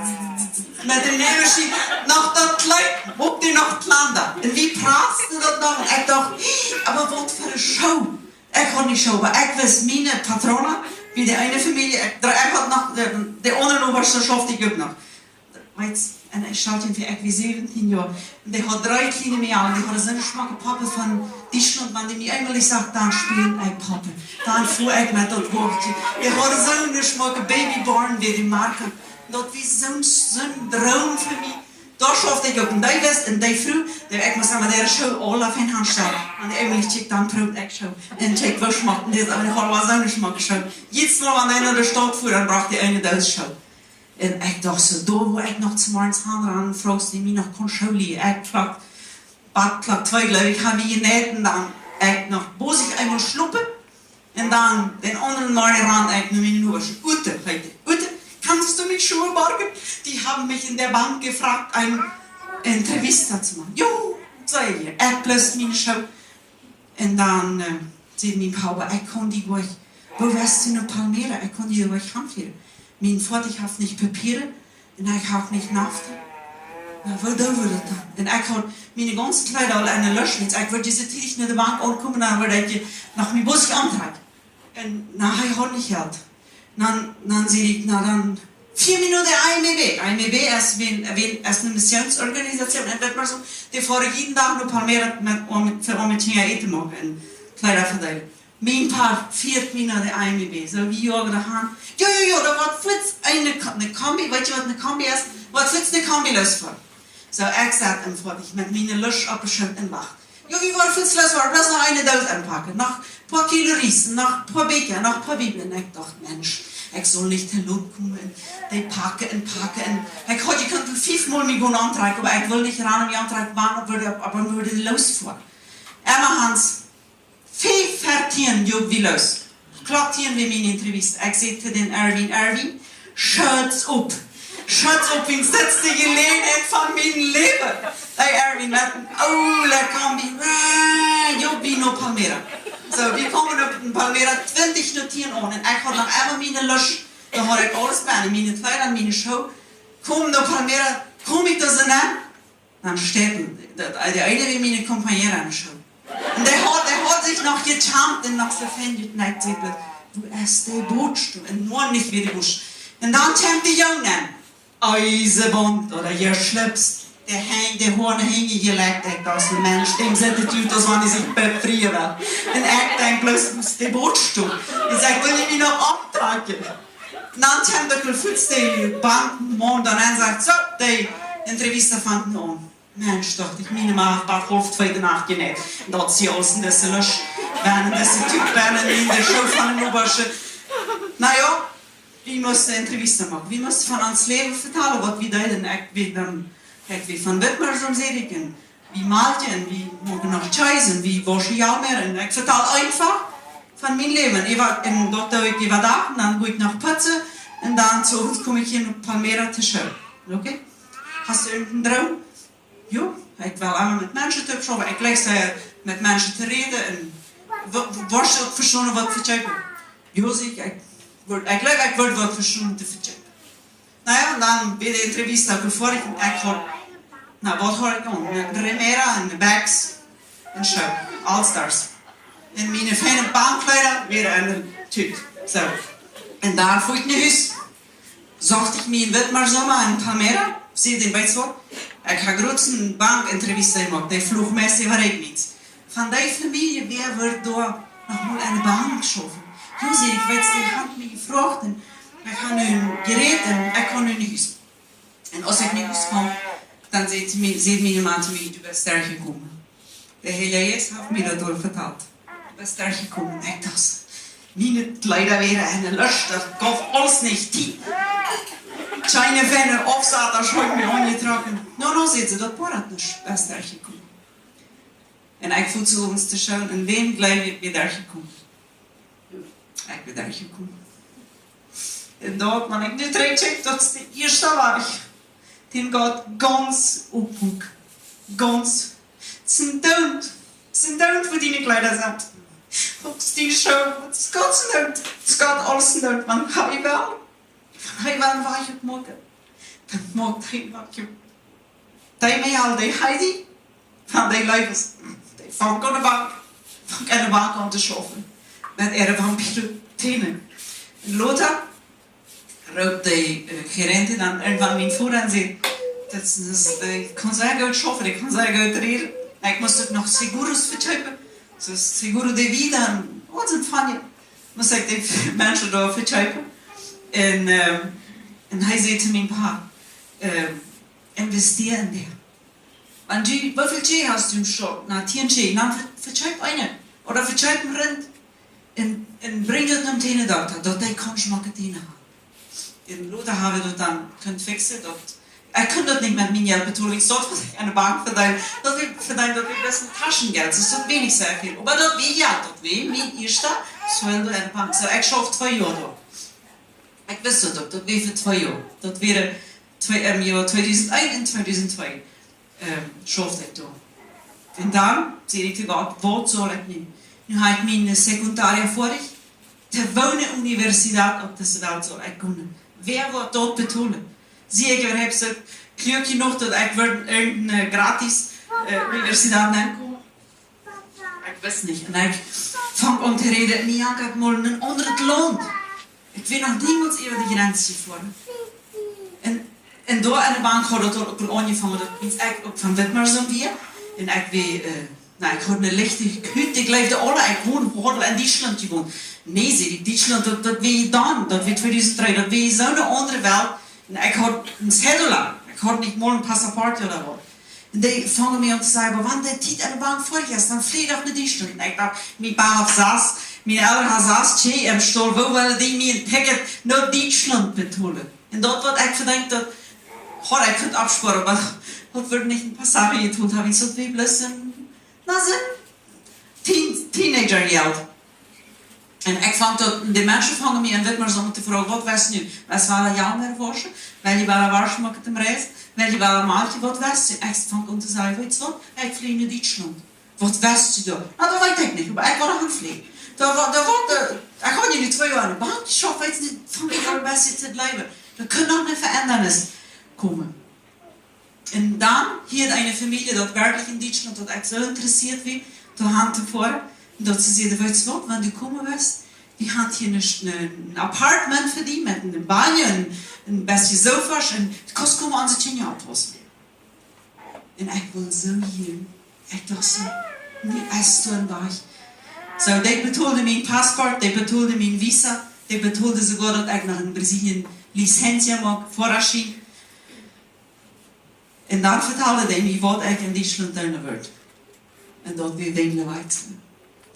Met de Nähmaschien noch daut Kjleet, muak dee noch kjlanda. Un wie pratzten daut noch, un ekj docht, oba waut fa ne Show. Ekj haud nich Show, oba ekj wist, miene Patrona, bie de eene Famielje, ekj, ekj haud noch, de, de aundre Nobasch, dee schauften uk noch. Weetst, un ekj schalt junt, ekj wia säwentieen Joa. Un dee haud dree kjliene Mejalen, dee hauden soone schmocke Poppen von Dietschlaunt, wan dee mie eemol sajcht: "Dan speel ekj Poppen." Dan fua ekj met daut Woakjtje. Dee hauden soone schmocke Babyborn, wia dee Marke. Daut wia soon, soon Droom fa mie. Doa schauft ekj uk. Un dee wist, un dee Fru, dee, ekj must aun de Schoo aula fein aunstalen. Un dee Emily kjikjt dan, proowd ekj Schoo. Un kjikjt, woo schmock. Un dee es een haulwa soone schmocke Schoo. Jiedet Mol, wan dee no de Staut fua, dan brocht dee eene Doos Schoo. Un ekj docht soo, doa wua ekj noch zemorjes han ran, fruach see mie noch, kunn Schoo lieen. Ekj klock, bat klock twee, jleew ekj, ha wie jenäten, dan ekj noch, bosich eemol schlopen. Un dan, dän aundren Morjen rand ekj no miene Nobasch. Ute, heet dee. Ute, kannst du mich Schuhe borgen? Die haben mich in der Bank gefragt, eine Entrevista zu machen. Jo, säd ekj, ekj bloos miene Schoo. Un dan, äh, säd mien Pa: "Oba ekj kaun die goanich, woo west du no Palmera? Ekj kaun die goanich hanfieren. Mien Foatich haft nich Papieren." Un ekj haud nich Nafta. Na, woo doo wie daut dan? Un ekj haud miene gaunze Kjleeda aul enne Lusch, wiels ekj wull dise Tiet no de Bank aunkomen, dan wudd ekj noch mien Busk auntrakjen. Un, na, hee haud nich Jelt. Dan, dan säd ekj: "Na, dan, fier Minuten A M B B." A M B B es, wan, wan, es eene Missionsorganisation. Un daut wia soo, dee foaren jieden Dach no Palmera met, om, fa oame Kjinja Äten to moaken un Kjleeda vedeelen. Mien Pa fieet mie no de A M B B. Soo, wie joagen doa han. Jo, jo, jo, doa woat fuaz eene Ko-, eene Kombi, weetst du waut eene Kombi es? Woat fuaz eene Kombi loosfoaren. Soo, ekj sat em Foatich met miene Lusch opp de Schulta un wacht. Jo, wie woaren fuaz loosfoaren, bloos noch eene Doos enpacken. Noch poa Kilo Ries, noch poa Bieekja, noch poa Bibel. Un ekj docht: "Mensch, ekj saul nich too lot komen." Un dee packen un packen. Un ekj haud jekunt fief Mol mie gonen auntrakjen, oba ekj wull nich rannen mie auntrakjen, wan, oba wudd, oba wudd loosfoaren. Emma Hans, Fief ver tieen joagen wie loos. Klock tieen wia miene Entrevista. Ekj säd to dän Erwin: "Erwin, schuts opp. Schuts opp, wiels dit es de Jeläajenheit von mien Läwen." Ey, Erwin, met eene oole Kombi, äh, joagen wie no Palmera. Soo, wie komen opp Palmera twintich no tieen aun. Un ekj haud noch emma miene Lusch. Doa haud ekj aules bie, miene Kjleeda, miene Schoo. Kom no Palmera, kom ekj doa soo nenn. Dan steit de, de, de eene wia miene Compañera enne School. Un dee haud, dee haud sikj noch jekjamft un noch soo fein jekjneit, säd: "Wua es de Boot?" Un nu nich wada Boot. Un dan kjemt de Jung aun. Eisebont ooda jeschlipst. De Henj, de Hoaren hinjen jelekjt, ekj docht: "Mensch, däm sitt et ut, aus wan hee sikj befrieen well." Un ekj denkj bloos: "Wua es de Boot?" Un ekj wull mie noch auntrakjen. Dan kjemt de Fuaz, de Bankmaun, dan un sajcht: "Soo, de Entrevista fangt nu aun." Mensch, docht ekj, miene Mame haft bat haulf twee de Nacht jenäajt. Un daut see aules en dise Lusch, wan en dise Tüt, wan en de Schoo von de Nobasch. Na jo, wie musten Entrevista moaken. Wie musten von ons Läwen vetalen, waut wie deeden. Ekj wia dan, ekj wia von Witmarsum, säd ekj, un wie malden, un wie muaken noch Kjees, un wie wauschen Jalmäa, un ekj vetal eefach von mien Läwen. Ekj wia, un daut deed ekj äwa Dach, un dan go ekj noch putzen, un dan soo kom ekj hia no Palmera to School. Okay? Hast du irjent een Droom? Jo, ekj well emma met Menschen toop schaufen. Ekj leew daut, met Menschen to räden un wa-, wa-, waut see uk vestonen, waut to kjeepen. Jo, säd ekj, ekj wudd, ekj leew, ekj wudd waut vestonen to kjeepen. Na jo, un dan bie de Entrevista befoa ekj, ekj haud, na, waut haud ekj aun? Eene remera, eene Beks, eene Schoo, All Stars. Un miene fiene Bankkjleeda wieren enne Tüt. Soo. Un dan fua ekj no Hus. Socht ekj mie en Witmarsum en Palmera, säd ekj: "Weetst waut? Ekj hab jrod eene Bankentrevista jemoakt, dee Fluchmeister wia ekj nich. Von dee Famielje, wäa wudd doa noch mol enne Bank schaufen?" Jo, säd ekj, weetst, dee haft mie jefroacht un ekj hab nu jerät un ekj kaun nu no Hus. Un aus ekj no Hus kjeem, dan säd mie, säd miene Mame to mie: "Du best derchjekomen." De Heilje Jeist haft mie daut aul vetalt. Du best derchjekomen. Ekj docht, miene Kjleeda wieren enne Lusch, daut gauf aules nich Tiet. Kjeene fiene Aufsatz, daut haud ekj mie aunjetrocken. "No, no," säd see, "daut boat nuscht, best derchjekomen." Un ekj fua soo ons to schauen, un wäm jleew jie, ekj bie derchjekomen? Ekj bie derchjekomen. Un daut, wan ekj nu trigjkjikj, daut es de ieeschte Wajch, dee Gott gaunz oppbuak. Gaunz. Sien Doont. Sien Doont fa diene Kjleeda sent. Uk diene Schoo. Daut es Gott sien Doont. Daut es Gott aules sien Doont. Wan hee well, wan hee well een Wajch oppmoaken, dan moakt hee een Wajch opp. Dee Mejal, dee Heidi, von dee Leew es, dee fangt aun de Bank, fangt aun de Bank aun to schaufen. Met äare Vampire Täne. Un lota roopt dee, äh, Gerente dan irjentwan mien Voda un sajcht: "Daut es, daut es, dee kaun sea goot schaufen, dee kaun sea goot räden." Ekj must uk noch seguros vekjeepen. Soo seguro de vida un waut sent von je. Must ekj dee Menschen doa vekjeepen. Un, ähm, un hee säd to mien Pa, ähm, Investeer en dee. Wan du, woo väl Kjieej hast du em Stock? Na, tieen Kjieej. Na, ve-, vekjeep eene. Ooda vekjeep een Rint. Un, un brinj daut nom Tiedendokta, daut dee kaun schmocke Tieden haben. Un lota hab wie daut dan kunt fixen, daut, ekj kunn daut nich met mien Jelt betolen, ekj sull waut enne Bank vedeenen, daut wie vedeenen, daut wie bloos Taschenjelt, daut wia nich sea väl. Oba daut wia, jo, daut wia mien ieeschta sueldo enne Bank. Soo, ekj schauft twee Joa doa. Ekj wist daut uk, daut wia fa twee Joa. Daut wia twee, em Joa tweedusent eent un tweedusent twee, ähm, schauft ekj doa. Un dan säd ekj to Gott: "Waut saul ekj nu? Nu hab ekj miene Secundaria foadich. Too woone Universität opp dise Welt saul ekj gonen? Wäa woat daut betolen? Sie ekj äwahaupt soo kluak jenuach, daut ekj wudd en eene gratis, äh, Universität nenkomen?" Ekj wist nich. Un ekj funk aun to räden, mie jankat mol en een aundret Launt. Ekj wia noch niemols äwa de Jrenz jefoaren. Un, un doa enne Bank haud daut uk aul aunjefongen, daut ekj uk von Witmarsum wia. Un ekj wia, äh, na, ekj haud ne lichte Hut, dee jleewden aule, ekj wond, haud aul en Dietschlaunt jewont. Nä, säd ekj, Dietschlaunt, daut, daut wia dan, daut wia tweedusent dree, daut wia soo ne aundre Welt. Un ekj haud een Cedula, ekj haud nich mol een Passaport ooda waut. Un dee fungen mie aun to sajen: "Oba wan de Tiet enne Bank foadich es, dan flie doch no Dietschlaunt." Un ekj docht, mien Pa haft sas, mien Elren haben sas Kjieej em Staul, woo wellen dee mie een Ticket no Dietschlaunt betolen? Un daut waut ekj vedeend, daut haud ekj kunt oppspoaren, oba daut wudd nich een Passage jetolt haben. Ekj sull wie bloos een, na, soo een Teen-, Teenager-Jelt. Un ekj funk daut, de Menschen fungen mie en Witmarsum aun to froagen: "Waut west nu? West wada Jalmäa wauschen? Well jie wada Wausch moaken toom Reisen? Well jie wada Malkje, waut west du?" Ekj funk aun to sajen: "Weetst waut? Ekj flie no Dietschlaunt." "Waut west du doa?" "Na, daut weet ekj nich, oba ekj woa doa han flieen." Daut wa-, daut wa-, äh, ekj haud je nu twee Joa enne Bank jeschauft, weetst du, funk ekj aul een bät to jleewen, doa kunn noch ne Veendanis komen. Un dan hieed eene Famielje, daut werkjlich en Dietschlaunt, daut ekj soo interessieet wia, doa han to foaren. Un daut see säden: "Weetst waut, wan du komen west, wie haben hia een, een, een Apartment fa die met een Banjo un een bät Sofas un du kaust komen onse Kjinja oppaussen." Un ekj wull soo hia. Ekj docht soo, nu es doa een Wajch. Soo, dee betolden mien Passport, dee betolden mien Visa, dee betolden soogoa, daut ekj no Brasilien Licentia moak, Foascheen. Un dan vetalden dee mie, waut ekj en Dietschlaunt doonen wull. Un daut wia Winjel wajchslen.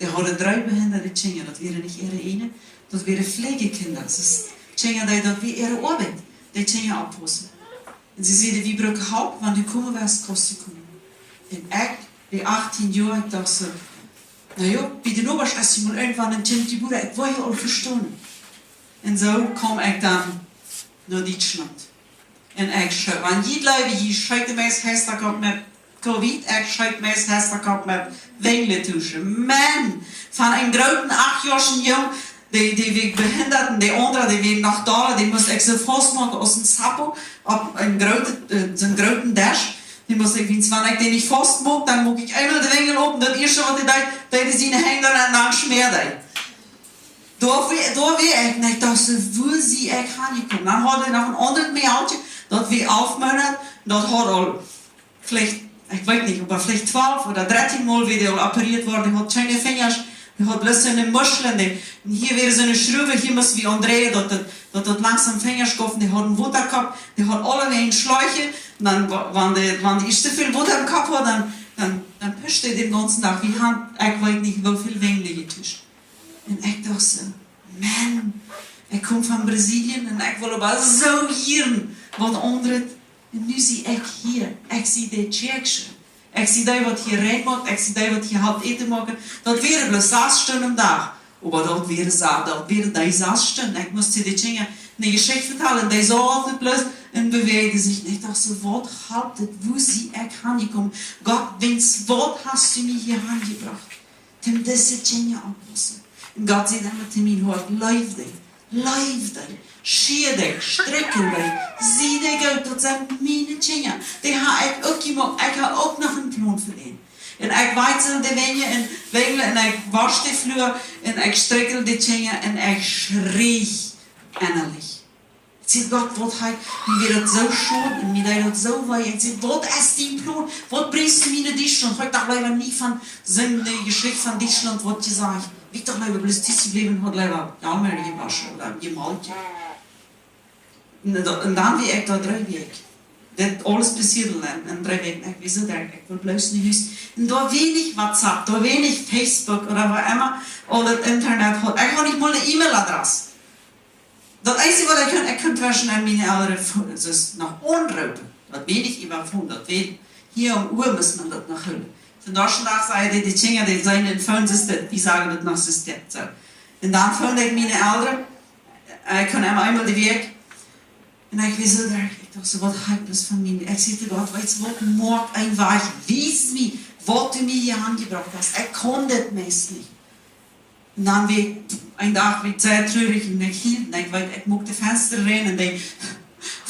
Dee hauden dree behindade Kjinja, daut wieren nich äare eejne, daut wieren Fläajekjinja. Daut es Kjinja, dee, daut wia äare Oabeit, dee Kjinja oppaussen. Un see säden: "Wie brucken Help, wan du komen west, kaust du komen." Un ekj, dee achtieen Joa, ekj docht soo: "Na jo, bie de Nobasch es mol irjentwan een Kjint jebuaren, ekj woa je aul vestonen." Un soo kjeem ekj dan no Dietschlaunt. Un ekj schekj, wan jie jleewen, jie schekjen meist Heistakjap met Covid, ekj schekj meist Heistakjap met Winjel tuschen. Maun, von een grooten achtjoaschen Jung, dee, dee wia behindad, un dee aundra, dee wia noch dolla, dee must ekj soo faust moaken aus een Sapo, opp een grooten, äh, soo een grooten Desch. Dee must ekj, wiels wan ekj dee nich faust moak, dan moak ekj eemol de Winjel op, un daut ieeschte waut dee deed, deed dee siene Henj doa en dan schmäad dee. Doa wia, doa wia ekj, un ekj docht soo: "Woo sie ekj hanjekomen?" Dan haud ekj noch een aundret Mejalkje, daut wia alf Moonat, daut haud aul veleicht, ekj weet nich, oba veleicht twalf ooda dartieen Mol wia dee aul operieet worden, dee haud kjeene Finjasch, dee haud bloos soone Muscheln, dee, un hia wia soone Schruw, hia musten wie aundreien, daut daut, daut daut langsom Finjasch jeef, un dee haud een Wotakjap, dee haud aulawäajen Schläuch, un dan, wa-, wan dee, wan dee ieescht too väl Wota em Kjap haud, dan, dan, dan pischt dee dän gaunzen Dach. Wie haben, ekj weet nich, woo väl Winjel jetuscht. Un ekj docht soo: "Maun, ekj kom von Brasilien un ekj wull oba soo jieren waut aundret. Un nu sie ekj hia. Ekj sie de Kjäakjsche. Ekj sie dee, waut hia rein moakt. Ekj sie dee, waut hia halpt Äten moaken." Daut wieren bloos sas Stunden aum Dach. Oba daut wieren sa-, daut wieren dee sas Stunden. Ekj must de Kjinja ne Jeschicht vetalen. Dee sauten bloos un bewäajden sikj nich. Ekj docht soo: "Waut halpt et? Woo sie ekj hanjekomen? Gott, wäajen waut hast du mie hia hanjebrocht, toom dise Kjinja oppaussen?" Un Gott säd emma to mie: "Leew dee, leew dee, schia dee, strikjel dee, sie dee goot, daut sent miene Kjinja. Dee hab ekj uk jemoakt, ekj hab uk noch een Plon fa dee." Un ekj wajchsel de Winjel un, Winjel un ekj wausch de Flua un ekj strikjel de Kjinja un ekj schrieech ennalich. Ekj säd: "Gott, waut hab ekj, mie wia daut soo scheen un mie deed daut soo wee." Ekj säd: "Waut es dien Plon? Waut brinjst du mie no Dietschlaunt?" Ekj docht leewa nich von soone Jeschicht von Dietschlaunt, waut jesajcht. Ekj docht leewa, bloos tus jebläwen, haud leewa Jalmäa jewoschen ooda jemalkjt. Un dan, un dan wia ekj doa dree Wäakj. Dit aules passieed en, en dree Wäakj. Ekj wist daut, ekj wull bloos no Hus. Un doa wia nich WhatsApp, doa wia nich Facebook ooda waut emma, aul daut Internet haud. Ekj haud nich mol eene E-Mail-Adress. Daut eensje waut ekj kunn, ekj kunn tweschen en miene Elren, daut es noch aunroopen. Daut wia nich äwa Phone, daut wia hia aum Uhr, must maun daut noch hoolen. Vondoag dän Dach sajen dee, dee Kjinja, dee sajen em Phone, soo es daut, wie sajen daut noch, soo es daut, soo. Un dan phoned ekj miene Elren, ekj kunn emma eemol de Wäakj. Un ekj wia soo derch, ekj docht soo, waut ha ekj bloos von mie? Ekj säd to Gott, weetst waut, moak een Wajch, wies mie, waut du mie hia aunjebrocht hast. Ekj kaun dit meist nich. Un dan wia ekj, een Dach wia ekj sea trurich un ekj hield, un ekj weet, ekj muak de Fensta rein un dee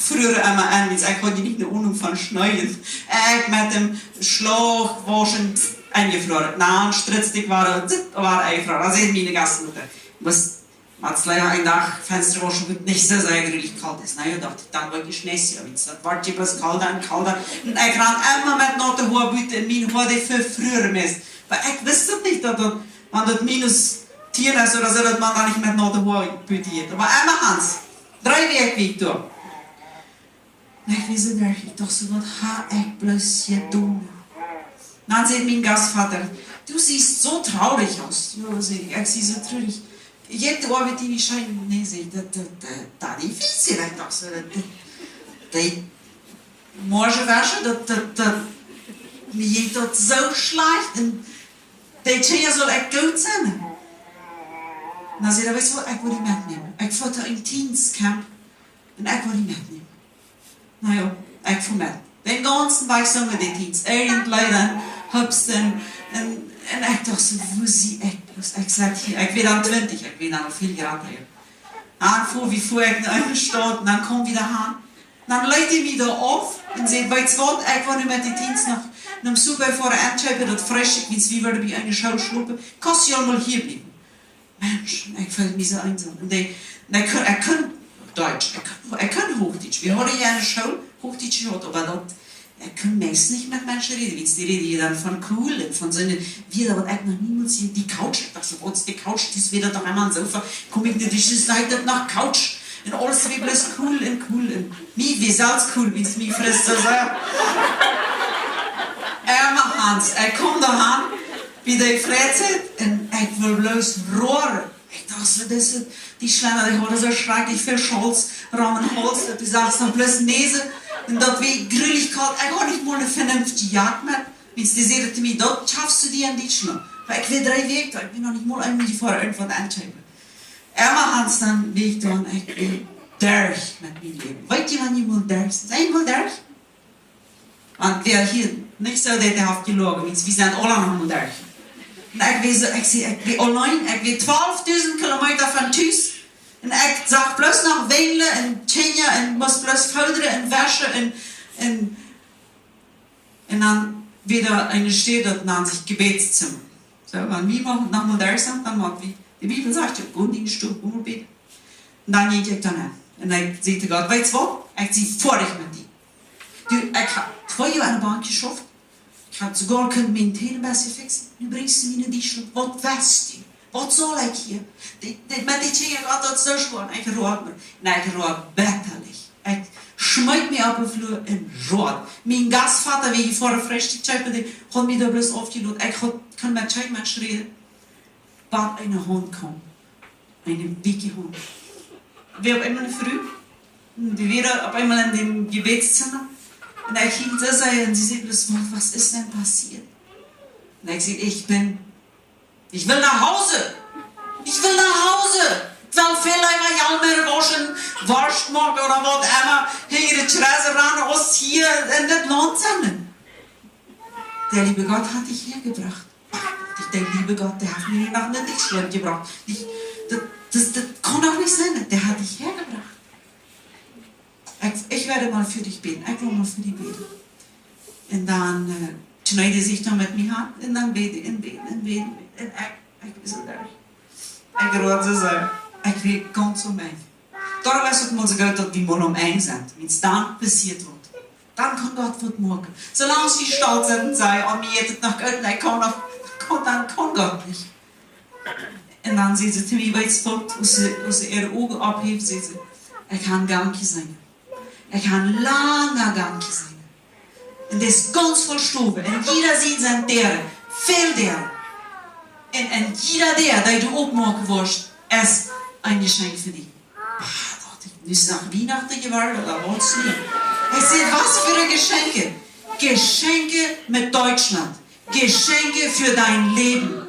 fruaren emma en, wiels ekj haud je nich ne Ahnung von Schnee. Ekj met däm Schlauch wauschen, enjefroaren. Na, un stritzte ekj wada, zitt, wada enjefroaren. Dan säd miene Gastmutta, must, must leewa een Dach Fensta wauschen, waut nich soo sea grulich kolt es. Na jo, docht ekj, dan woa ekj nich, jo, wiels daut woat je bloos kolda un kolda. Un ekj ran emma met naute Hoa buten un mien Hoa dee vefruaren meist. Oba ekj wist daut nich, daut daut, wan daut minus tieen es ooda soo, daut maun dan nich met naute Hoa buten jeit. Oba emma Hans, dree Wäakj wia ekj doa. Un ekj wia soo derch, ekj docht soo, waut ha ekj bloos jedonen? Dan säd mien Gastvater, du siehst so traurig aus. Jo, säd ekj, ekj sie soo trurich. Jeit de Oabeit die nich scheen? Nä, säd ekj, daut, daut, daut, daut, ekj wist, ekj docht soo, daut, daut, dee Morjenwäsche, daut, daut, daut, mie jinkj daut soo schlajcht un dee Kjinja sull ekj goot sennen. Na, säd hee, weetst waut, ekj woa die metnämen. Ekj foa to een Teens-Camp un ekj woa die metnämen. Na jo, ekj foa met. Dän gaunzen Wajch sungen dee Teens irjent Leeda, hopsten, un, un ekj docht soo, woo sie ekj bloos? Ekj sat hia, ekj wia dan twintich, ekj wia dan väl jrata, jo. Dan foa wie, foa ekj no eene Staut, un dan kjeem wie doa han. Dan leet dee mie doa auf un säd, weetst waut, ekj woa nu met dee Teens noch nom Subway foaren enkjeepen, daut Freestikj, wiels wie wudden bie eene School schlopen, kaust du aul mol hia bliewen. Mensch, un ekj feeld mie soo eensom. Un dee, un ekj kunn, ekj kunn Deutsch, ekj kunn, ekj kunn Huachdietsch. Wie hauden je enne School Huachdietsch jehaut, oba daut, ekj kunn meist nich met Menschen räden, wiels dee räden je dan von cool un von soone, wia daut waut ekj noch niemols hia, dee Couch, ekj docht soo, waut es dee Couch, dee es wada doch emma een Sofa, kjeem ekj no Hus, saj ekj daut noch Couch. Un aules wia bloos cool un cool un mie wia selfst cool, wiels mie frisst soo sea. Emma Hans, ekj kjeem doa han, bie dee Freizeit, un ekj wull bloos roaren. Ekj docht soo, dise, dee Schlenda, dee hauden soo schrakjlich väl Schauls rom dän Hauls, daut du sachst dan bloos Näsen. Un daut wia grulich kolt. Ekj haud nich mol eene venenftje Jack met. Wiels dee säden to mie, daut schaffst du die en Dietschlaunt. Oba ekj wia dree Wäakj doa, ekj wia noch nich mol eemol jefoaren irjentwaut enkjeepen. Emma Hans, dan wia ekj doa un ekj wia derch met mien Läwen. Weet jie, wan jie mol derch sent? Sent jie mol derch? Wan wäa hia nich soo deit, dee haft jeloagen, wiels wie sent aula noch mol derch. Un ekj wia soo, ekj sie, ekj wia auleen, ekj wia twalfdusent Kilometa von Tus. Un ekj sach bloos noch Wenjlen un Kjinja un must bloos foodren un wauschen un, un, un dan wia doa eene Städ, daut nand sikj Gebetszimma. Soo, wan wie mol noch mol derch sent, dan mott wie, de Bibel sajcht, jo, go en diene Stow, go mol bäden. Un dan jinkj ekj doa nenn. Un ekj säd to Gott, weetst waut? Ekj sie foadich met die. Du, ekj hab twee Joa aun de Bank jeschauft. Ekj hab soogoa kunt miene Täne een bät fixen. Nu brinjst du mie no Dietschlaunt. Waut west du? Waut saul ekj hia? Dee, dee, met dee Kjinja jeit daut soo schwoa. Ekj road mie. Nä, ekj road bettalich. Ekj schmeet mie opp dän Flua un road. Mien Gastvater, wia hia ver Freestikj kjeepen, dee haud mie doa bloos aufjelot. Ekj haud, kunn met kjeen Mensch räden. Bat eene Haunt kjeem. Eene dikje Haunt. Wia opp eemol eene Fru. Dee wia opp eemol en däm Gebetszimma. Un ekj hilt soo sea un see säd bloos, waut, waut es dan passieet? Un ekj säd, ekj sie, ekj well no Hus. Ekj well no Hus. Ekj well väl leewa Jalmäa wauschen, Worscht moaken ooda waut emma, hinja de Kjress rannen, aus hia en dit Launt sennen. Der liebe Gott hat dich hergebracht. Ach, dacht ekj, der liebe Gott, der haft mie noch nich no Dietschlaunt jebrocht. Ekj, daut, daut, daut kaun doch nich sennen, der hat dich hergebracht. Ekj, ekj woa mol fa die bäden, ekj woa mol fa die bäden. Un dan, äh, kjneed see sikj dan met mie aun un dan bäd un bäd un bäd un ekj, ekj wia soo derch. Ekj road soo sea, ekj wia gaunz aum Enj. Doarom es et uk mol soo goot, daut wie mol aum Enj sent. Wiels dan passieet waut. Dan kaun Gott waut moaken. Soo lang aus wie stolt sent un sajen, oh, mie jeit et noch goot, un ekj kaun noch, kaun, dan kaun Gott nich. Un dan säd see to mie, weetst waut, aus see, aus see äare Uagen opphäft, säd see, ekj hab een Gankj jeseenen. Ekj hab een langa Gank jeseenen. Un daut es gaunz voll Stowen. Un jieda Sied sent Däaren. Väl Däaren. Un, un jieda Däa, dee du oppmoaken woascht, es een Jeschenkj fa die. Ah, docht ekj, nu es noch Wienachten jeworden, ooda waut es nu? Ekj säd, waut fa Jeschenkj? Jeschenkj met Deutschland. Jeschenkj fa dien Läwen.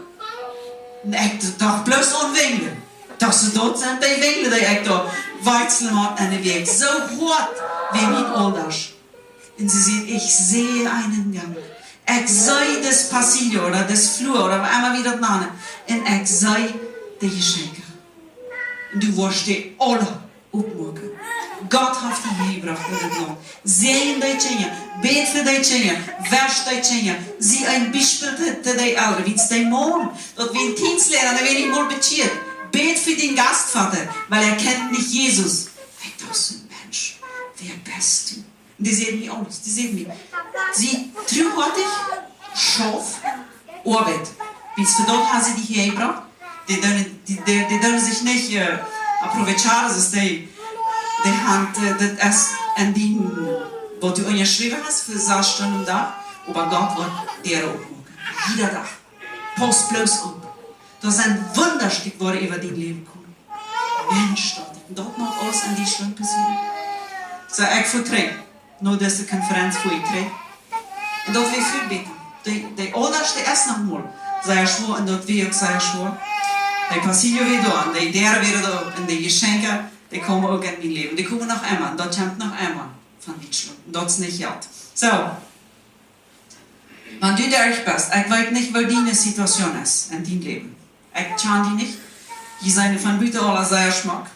Un ekj docht bloos aun Winjlen. Daut sent, daut sent dee Winjlen, dee ekj doa wieekjslen haud en de Wäakj. Soo hoat wia mien Ooldasch. Un see säd, ekj see eenen Gank. Ekj see daut Pasillo ooda daut Flua ooda woo emma wie daut nanen. Un ekj see de Jeschenkj. Un du woascht dee aule oppmoaken. Gott haft die hia jebrocht en dit Launt. Säajen dee Kjinja, bäd fa dee Kjinja, wausch dee Kjinja, sie een Biespel to, to dee Elren, wiels dee Maun, daut wia een Tienstleida, dee wia nich mol bekjieet. Bäd fa dän Gastvoda, wiels hee kjant nich Jesus. Ekj docht soo, Mensch, wäa best du? Un dee säd mie aules, dee säd mie, sie truhartich, schauf, oabeit. Wiels fa daut haft see die hia jebrocht. Dee doonen, dee, dee, dee doonen sikj nich, äh, aprovechar, daut es dee, dee haben, äh, daut es een Dinkj, waut du aunjeschräwen hast fa sas Stunden aum Dach, oba Gott woat Däaren oppmoaken. Jieda Dach. Pauss bloos opp. Doa sent Wundasch, dee woaren äwa dien Läwen komen. Mensch, daut, daut mott aules en dee Stund passieren. Soo, ekj vetru, no dise Konferenz fua ekj trigj. Un daut wia väl bäta. Dee, dee Ooldasch, dee es noch mol sea schwoa un daut wia uk sea schwoa. Dee Pasillo wia doa un dee Däaren wieren doa un dee Jeschenkja, dee komen uk en mien Läwen. Dee komen noch emma un daut kjemt noch emma von Dietschlaunt. Un daut es nich Jelt. Soo, wan du doa best, ekj weet nich, woo diene Situation es en dien Läwen. Ekj kjan die nich. Jie sent von buten aula sea schmock.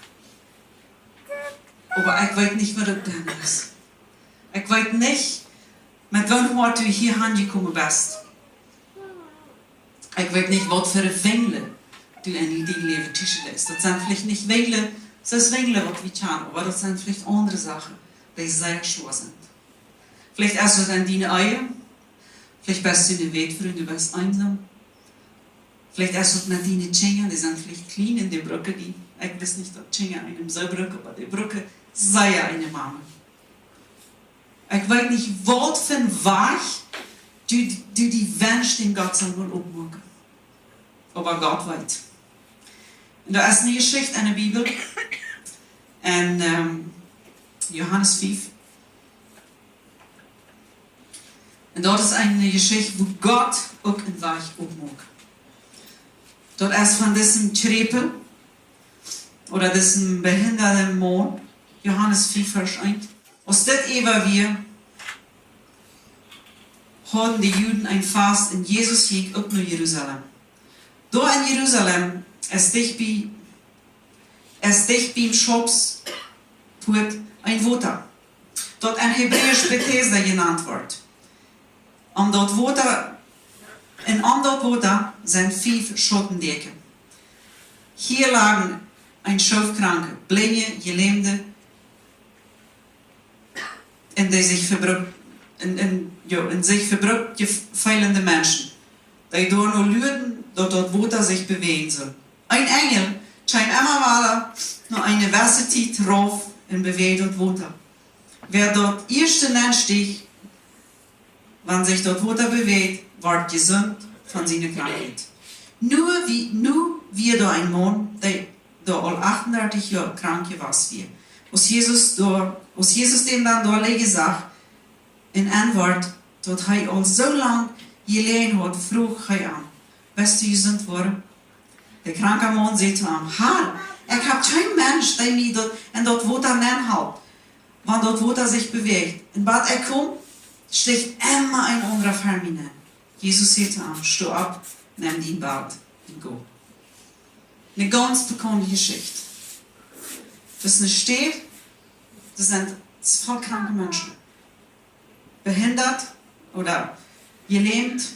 Oba ekj weet nich, waut daut dan es. Ekj weet nich, met waut Hoat du hia aunjekomen best. Ekj weet nich, waut fa Winjlen du en dien Läwen tieschen best. Daut sent veleicht nich Winjlen, daut es Winjlen, waut wie kjanen, oba daut sent veleicht aundre Sachen, dee sea schwoa sent. Veleicht es daut en diene Ehe. Veleicht best du ne Wätfru, du best eensom. Veleicht es daut met diene Kjinja, dee sent veleicht kjlien un dee brucken die. Ekj wist nich, daut Kjinja eenen soo brucken, oba dee brucken sea eene Mame. Ekj weet nich, waut fa een Wajch du, du die wenschst, dän Gott saul mol oppmoaken. Oba Gott weet. Un doa es eene Jeschicht en de Bibel. En, ähm, Johanes fief. Un daut es eene Jeschicht, wua Gott uk een Wajch oppmoakt. Daut es von disen Kjräpel ooda disen behindaden Maun, Johanes fief, Varsch eent. Aus dit äwa wia, hauden de Juden een Fast un Jesus jinkj uk no Jerusalem. Doa en Jerusalem es dicht bie, es dicht biem Schopspuat een Wota, daut en Hebräisch Betesda jenant woat. Aun daut Wota, un aun daut Wota sent fief Schautendäakja. Hia lagen een Schoof Kranke, Blinje, Jelämde, un dee sikj vebrukt, un, un, jo, un sikj vebrukt jef-, feelende Menschen, dee doano luaden, daut daut Wota sikj bewäajen sull. Een Enjel kjeem emma wada no eene jewesse Tiet rauf un bewäajd daut Wota. Wäa daut ieeschte nensticht, wan sikj daut Wota bewäajd, woat jesunt von siene Krankheit. Nu wie, nu wia doa een Maun, dee doa aul achtundartich Joa krank jewast wia. Aus Jesus doa, aus Jesus dän dan doa lijen sach, un enwoat, daut hee aul soo lang jeläajen haud, fruach hee am: "Best du jesunt worden?" De kranka Maun säd to am: "Har, ekj hab kjeen Mensch, dee mie daut, en daut Wota nenhalpt, wan daut Wota sikj bewäajd. Un bat ekj kom, sticht emma een aundra ver mie nen." Jesus säd to am: "Sto opp, nem dien Bad un go." Eene gaunz bekaunde Jeschicht. Daut es eene Städ, doa sent voll kranke Menschen. Behindat ooda jelämt,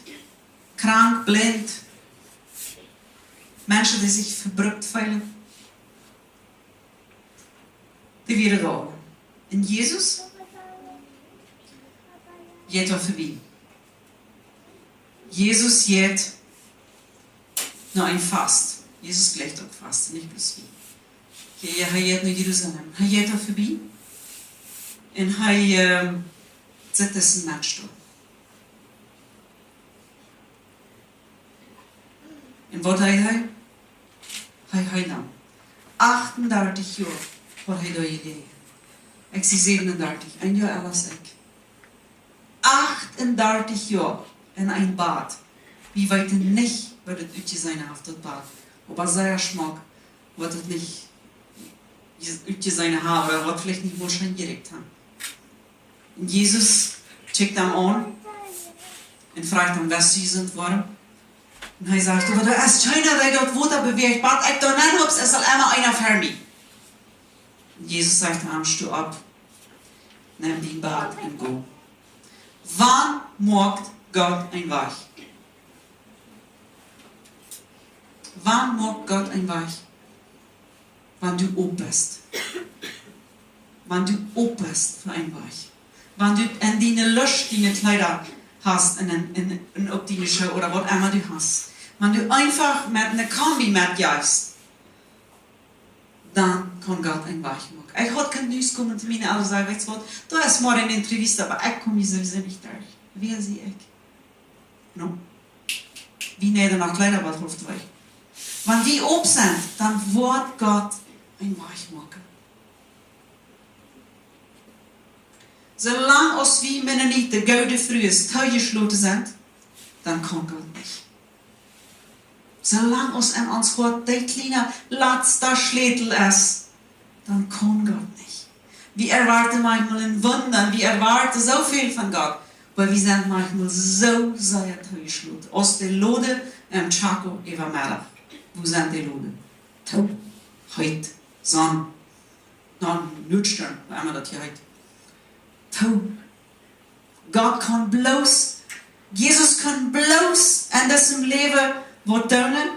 krank, blint. Menschen, dee sikj vebrukt feelen. Dee wieren doa. Un Jesus jeit doa verbie. Jesus jeit no een Fast. Jesus jlikjt uk Fasten, nich bloos wie. Hee, hee jeit no Jerusalem. Hee jeit doa verbie. Un hee, ähm, sitt disen Mensch doa. Un waut deed hee? Hee heeld am. Achtendartich Joa haud hee doa jeläajen. Ekj sie säwenundartich, een Joa ella aus ekj. Achtendartich Joa en een Bad. Wie weeten nich, woo daut utjeseenen haft, daut Bad. Oba sea schmock, waut daut nich utjeseenen haft, ooda waut veleicht nich mol scheen jerikjt haft. Un Jesus kjikjt am aun un fruach am: "West du jesunt woaren?" Un hee sajcht: "Oba doa es kjeena, dee daut Wota bewäacht, bat ekj doa nenn hopst, es aul emma eena ver mie." Un Jesus sajcht am: "Sto opp, nemm dien Bad un go." Wan moakt Gott een Wajch? Wan moakt Gott een Wajch? Wan du op best. Wan du op best fa een Wajch. Wan du en diene Luscht diene Kjleeda hast un, un, un, un opp diene Schoo ooda waut emma du hast. Wan du eenfach met eene Kombi metjeist, dan kaun Gott een Wajch moaken. Ekj haud kunt nuskommen to miene Elren, säd: "Weetst waut, doa es morjen eene Entrevista, oba ekj kom hia sowieso nich derch. Wäa sie ekj?" No. Wie näden noch Kjleeda bat haulf twee. Wan wie op sent, dan woat Gott een Wajch moaken. Soo lang aus wie Mennoniten goode Frues toojeschloten sent, dan kaun Gott nich. Soo lang aus en ons Hoat dee kjliene latsta Schlätel es, dan kaun Gott nich. Wie erwoaten maunchmol een Wunda, wie erwoaten soo väl von Gott, oba wie sent maunchmol soo sea toojeschloten. Aus de Loden em Chaco äwa Meddach. Wua sent de Loden? Too. Heet. Sonn. No, Nuatstorm, woo emma daut hia heet. Too. Gott kaun bloos, Jesus kaun bloos en disem Läwen waut doonen,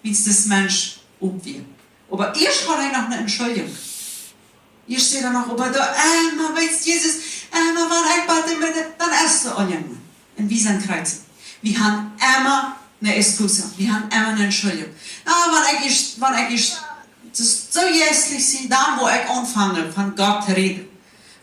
wiels dis Mensch op wia. Oba ieescht haud hee noch eene Entschuldjunk. Ieescht säd hee noch: "Oba doa emma, weetst, Jesus, emma wan ekj bat dän, dan es doa aul eena." Un wie sent Kjristinnen. Wie haben emma eene Excusa. Wie haben emma eene Entschuldjunk. "Ah, wan ekj ieescht, wan ekj ieescht, daut es soo jeistlich, see, dan woa ekj aunfangen von Gott to räden."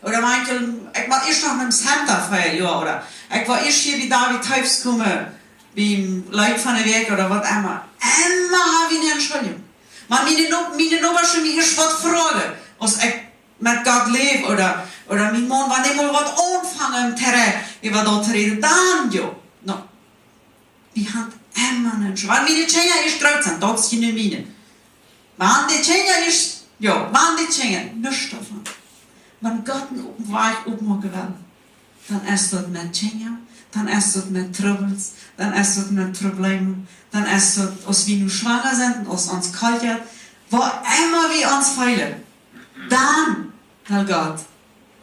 Ooda maunchmol: "Ekj mott ieescht noch no een Center fa een Joa", ooda: "Ekj woa ieescht hia bie David Toews komen, biem Leet von de Wäakj", ooda waut emma. Emma hab wie eene Entschuldjunk. Wan miene No-, miene Nobasch mie ieescht waut froagen, aus ekj met Gott läw, ooda, ooda mien Maun, wan dee mol waut aunfangen to räden, äwa daut to räden, dan jo. No. Wie haben emma eene Entschuldjunk. Wan miene Kjinja ieescht groot sent, daut es june Miening. Wan de Kjinja ieescht, jo, wan de Kjinja, nuscht doavon. Wan Gott een open Wajch opmoaken well, dan es daut met Kjinja, dan es daut met Trubbels, dan es daut met Problemen, dan es daut, aus wie nu schwanga sent un aus ons kolt jeit, woo emma wie ons feelen, dan well Gott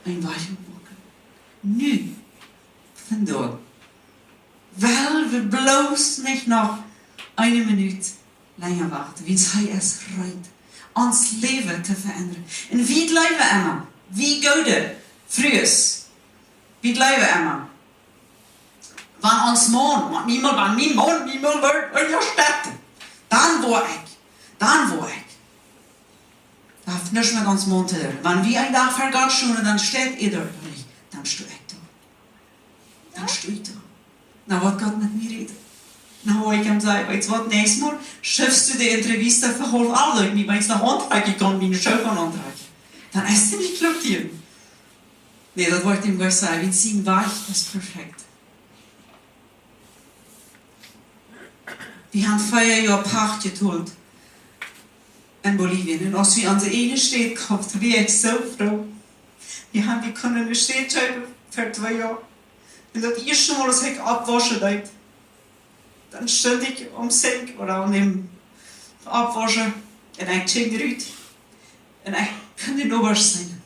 een Wajch opmoaken. Nu, vondoag, well wie bloos nich noch eene Minut lenja wachten, wiels hee es reed, ons Läwen to veendren. Un wie jleewen emma, wie goode Frues, wie jleewen emma, wan ons Maun, wan mien Maun, wan mien Maun mie mol woat unjastetten, dan woa ekj, dan woa ekj. Daut haft nuscht met ons Maun to doonen. Wan wie een Dach ver Gott stonen, dan steit hee doa nich, dan sto ekj doa. Dan sto ekj doa. No, waut Gott met mie rät. No, ekj am saj: "Weetst waut, näakjstet Mol schiffst du de Entrevista fa haulf acht, daut ekj mie weens noch auntrakjen kaun, miene Schoo kaun auntrakjen." Dan es hee nich kloak hia. Nä, daut woa ekj am nich sajen, wiels sien Wajch es perfekt. Wie haben vea Joa Pacht jetolt en Bolivien. Un aus wie onse ieejne Städ koft, wia ekj soo froo. Wie haben, wie kunnen eene Städ kjeepen fa twee Joa. Un daut ieeschte Mol, aus ekj oppwauschen deed, dan stunt ekj aum Sink ooda aun däm Oppwauschen un ekj kjikjt rut un ekj kunn de Nobasch seenen.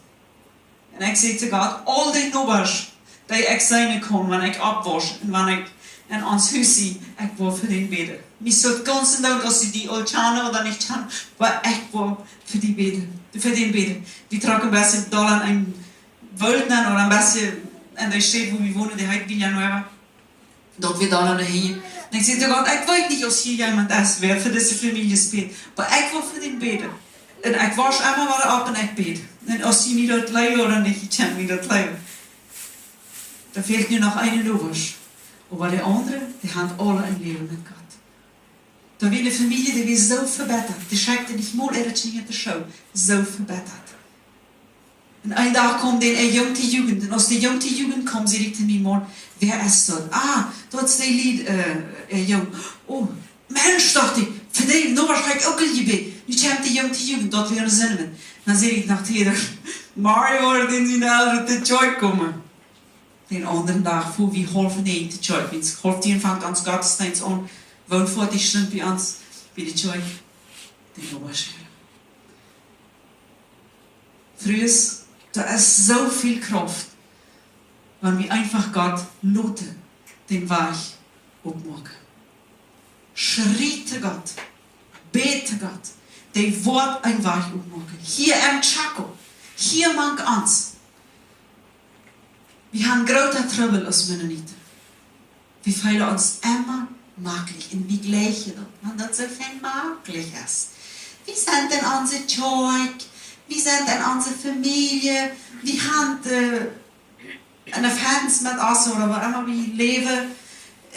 Un ekj säd to Gott: "Aul dee Nobasch, dee ekj seenen kaun, wan ekj oppwausch un wan ekj en ons Hus sie, ekj woa fa dee bäden." Mie es daut gaunz eendoont, aus ekj dee aul kjanen ooda nich kjanen, oba ekj woa fa dee bäden, fa dee bäden. Wie trocken een bät doa en een Woolt nenn ooda een bät en dee Städ, wua wie wonen, dee heet Villanueva. Daut wia dan aun de Hecht. Un ekj säd to Gott: "Ekj weet nich, aus hia jemaunt es, wäa fa dise Famieljes bät. Oba ekj woa fa dee bäden." Un ekj wausch emma wada opp un ekj bäd. Un aus jie mie daut jleewen ooda nich, jie kjennen mie daut jleewen. Dan fält nu noch een Nobasch. Oba de aundre, dee haben aule een Läwen met Gott. Doa wia eene Famielje, dee wia soo vebittat. Dee schekjten nich mol äare Kjinja no de School. Soo vebittat. Un een Dach kjeem dan äa Jung to Jugend. Un aus de Jung to Jugend kjeem, säd ekj to mienen Maun: "Wäa es daut?" "Ah, daut es de Lied, äh, äh, Jung." "Oh, Mensch," docht ekj, "fa dän Nobasch hab ekj uk aul jebät." Nu kjemt de Jung to Jugend, daut wia een Senn. Dan säd ekj noch: "Hee, daut, morjen woat dee siene Elren to Kjoakj komen." Dän aundren Dach foa wie haulf näajen to Kjoakj. Wiels haulf tieen fangt ons Gottesdeenst aun. Woont foa die Stund bie ons, bie de Kjoakj. De Nobasch. Frues, doa es soo väl Krauft, wan wie eefach Gott loten dän Wajch opmoaken. Schrie to Gott, bäd to Gott, dee woat een Wajch opmoaken. Hia em Chaco, hia mank ons. Wie haben grooten Trubbel aus Mennoniten. Wie feelen ons emma maklich un wie jlikjen daut, wan daut soo fein maklich es. Wie sent en onse Kjoakj, wie sent en onse Famielje, wie haben, äh, een Fenst met ons ooda wua emma wie läwen.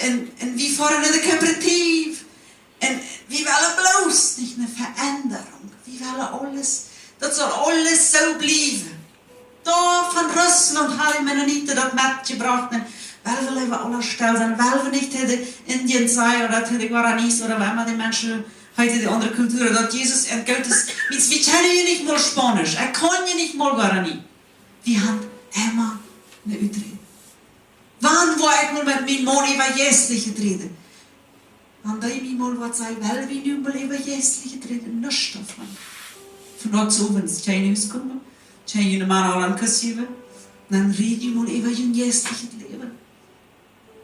Un, un wie foaren no de Kooperativ. Un wie wellen bloos nich eene Veendrunk. Wie wellen aules, daut saul aules soo bliewen. Doa von Russlaunt haben de Mennoniten daut metjebrocht. Un well wie leewa aula stell sennen, well wie nich to de Indians sennen ooda to de Guaranis ooda woo emma de Menschen heeten, de aundre Kulturen, daut Jesus äant Goodet, wiels wie kjennen je nich mol Spaunisch, ekj kaun je nich mol Guarani. Wie haben emma eene Uträd. Wan woa ekj mol met mienen Maun äwa Jeistlichet räden? Wan dee mie mol waut säd, well wie nu mol äwa Jeistlichet räden, nuscht doavon. Vondoag soo, wan ekj no Hus kom, kjenn june Mana aul een Kuss jäwen, dan räd jie mol äwa jun jeistlichet Läwen.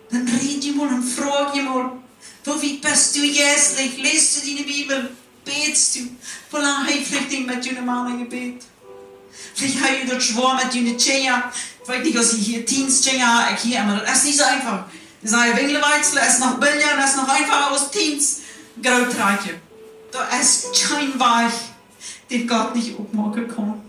Dan räd jie mol un froag jie mol: "Woo wiet best du jeistlich? Läst du diene Bibel? Bätst du?" Woo lang hab jie veleicht met june Mana jebät? Veleicht hab jie daut schwoa met june Kjinja. Ekj weet nich, aus jie hia Teens Kjinja haben, ekj hia emma, daut es nich soo eefach. Dee sajen, Winjel wajchslen es noch billja, daut es noch eefacha aus Teens groot kjrieen. Daut es kjeen Wajch, dän Gott nich opmoaken kaun.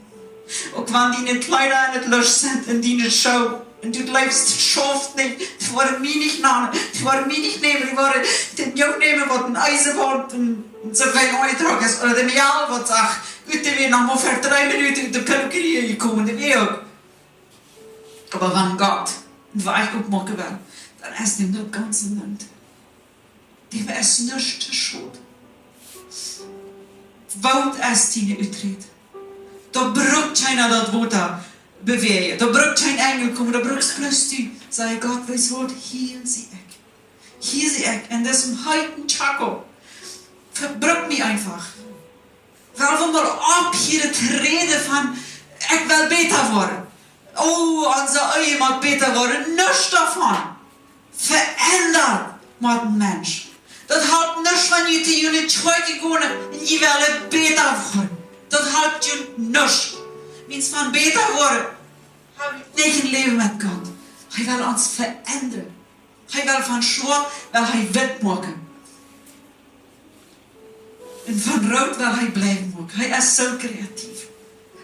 Uk wan diene Kjleeda en de Lusch sent un diene Schoo, un du jleefst, daut schauft nich, dee woaren mie nich nanen, dee woaren mie nich nämen, dee woaren dän Jung nämen, waut een Eisen haud un, un soo fein aunjetrocken es, ooda dän Mejal, waut sajcht, "Ekj sie noch mau fa dree Minuten ut de Peluqueria jekomen, dee wia uk." Oba wan Gott een Wajch opmoaken well, dan es däm daut gaunz emma. Däm es nuscht to schod. Waut es diene Uträd? Doa brukt kjeena daut Wota bewäajen. Doa brukt kjeen Enjel komen. Doa brukst bloos du sajen: "Gott, weetst waut, hia sie ekj. Hia sie ekj en disen heeten Chaco. Vebruk mie eefach." Wuarom woat oppjehieet to räden von: "Ekj well bäta woaren. Oh, onse Ehe mott bäta woaren." Nuscht doavon. Veendren mott een Mensch. Daut halpt nuscht, wan jie to june Kjoakj gonen un jie wellen bäta woaren. Daut halpt junt nuscht. Wiels von bäta woaren hab wie nich een Läwen met Gott. Hee well ons veendren. Hee well von schwoa, well hee witt moaken. Un von root well hee blikj moaken. Hee es soo kreativ.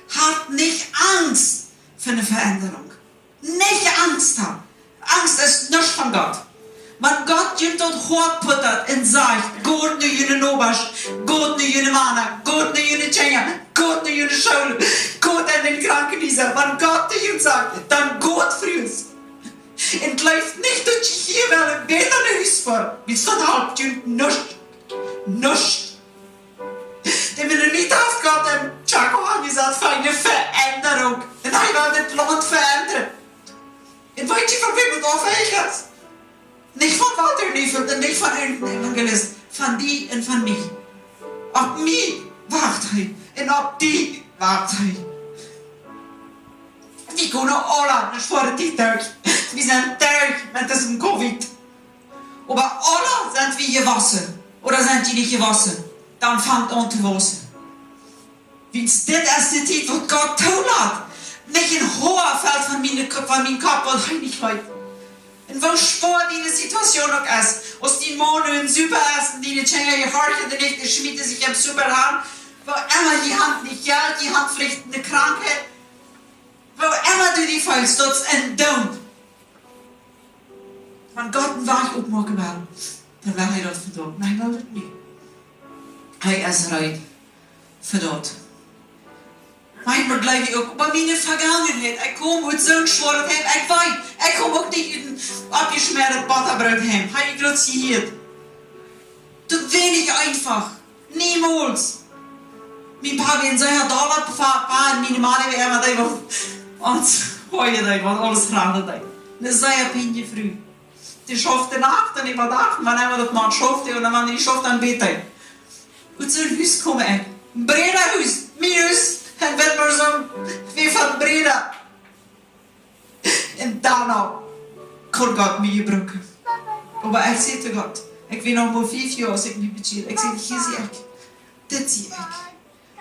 Hab nich Angst fa eene Veendrunk. Nich Angst haben. Angst es nuscht von Gott. Wan Gott junt daut Hoat putat un sajcht: "Got no june Nobasch, got no june Mana, got no june Kjinja, got no june School, got en dän Krankenhusen." Wan Gott to junt sajcht, dan got, Frues. Un jleeft nich, daut jie hia wellen bäta no Hus foaren, wiels daut halpt junt nuscht. Nuscht. De Mennoniten haft Gott em Chaco aunjesat fa eene Veendrunk. Un hee well dit Launt veendren. Un weet jie, von wäm daut aufhenjt es? Nich von Walter Neufeld un nich von een Evangelist. Von die un von mie. Opp mie wacht hee. Un opp die wacht hee. Wie gonen aula eene schwoare Tiet derch. Wie sent derch met disen Covid. Oba aula sent wie jewossen. Ooda sent jie nich jewossen? Dan fangt aun to wausen. Wiels dit es de Tiet, waut Gott toolat. Nich een Hoa felt von miene Ko-, von mien Kopp, waut hee nich weet. Un woo schwoa diene Situation uk es, aus dien Maun nu em Super es un diene Kjinja jehorchen die nich, dee schmieten sikj em Super aun, Woo emma jie han nich Jelt, jie han veleicht eene Krankheit, woo emma du die feelst, daut es een Doon. Wan Gott een Wajch opmoaken well, dan well hee daut fa die. Nä, hee well daut nich. Hee es reed fa daut. Maunchmol jleew ekj uk, oba miene Vegangenheit, ekj kom ut soon schwoaret Heim, ekj weet, ekj kom uk nich ut een aufjeschmäadet Bottabroot Heim, hab ekj jrod jehieet. Daut wia nich eefach. Niemols. Mien Pa wia een sea dolla Pa, Pa un miene Ma wia emma dee, waut ons heem deed, waut aules rajcht deed. Eene sea pinje Fru. Dee schauft de Nacht un äwa Dach, un wan emma daut Maun schauft, un wan dee nich schauft, dan bät hee. Ut soon Hus kom ekj. Een Brädahus, mien Hus, un woat mie soo, wia von Bräda. Un dan aul kunn Gott mie jebruken. Oba ekj säd to Gott, ekj wia noch mau fief Joa, aus ekj mie bekjieed. Ekj säd: "Hia sie ekj. Dit sie ekj.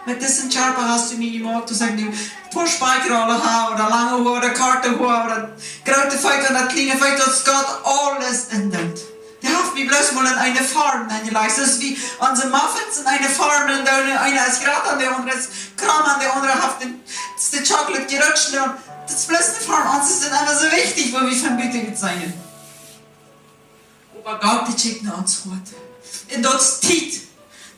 Met disen Kjarpa hast du mie jemoakt, aus ekj nu een poa Spikrolen hab, ooda lange Hoa, ooda korte Hoa, ooda groote Feet, ooda kjliene Feet, daut es Gott aules endoont." Dee haft mie bloos mol en eene Form nenjelajcht. Daut es aus onse Muffins en eene Form, un dan eena es jrata, un de aundra es krom, un de aundra haft de, de Chocolate jerutscht, un daut es bloos eene Form. Ons es daut emma soo wichtich, woo wie von buten utseen. Oba Gott, dee kjikjt no ons Hoat. Un daut es Tiet,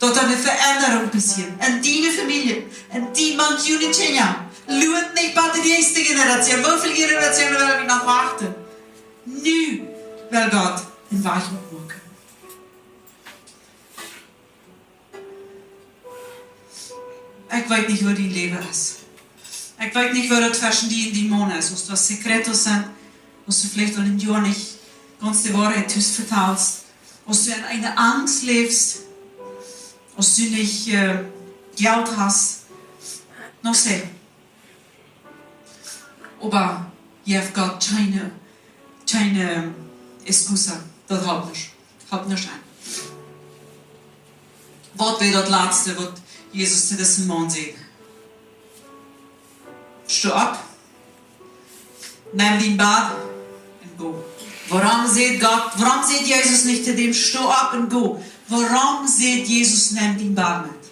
daut doa eene Veendrunk passieet. En diene Famielje, en die, mank june Kjinja. Luat nich bat de näakjste Jeneratioon. Woo väl Jenerationen well wie noch wachten? Nu well Gott een Wajch opmoaken. Ekj weet nich, woo dien Läwen es. Ekj weet nich, woo daut tweschen die un dien Maun es. Aus doa secretos sent, aus du veleicht aul een Joa nich gaunz de Woarheit tus vetalst, aus du en eene Angst läfst, aus du nich, äh, Jelt hast. No sé. Oba hia haft Gott kjeene, kjeene excusa. Daut halpt nuscht. Halpt nuscht aun. Waut wia daut latste, waut Jesus to disen Maun säd? Sto opp, nem dien Bad un go. Wuarom säd Gott, wuarom säd Jesus nich to däm: "Sto opp un go"? Wuarom säd Jesus: "Nem dien Bad met"?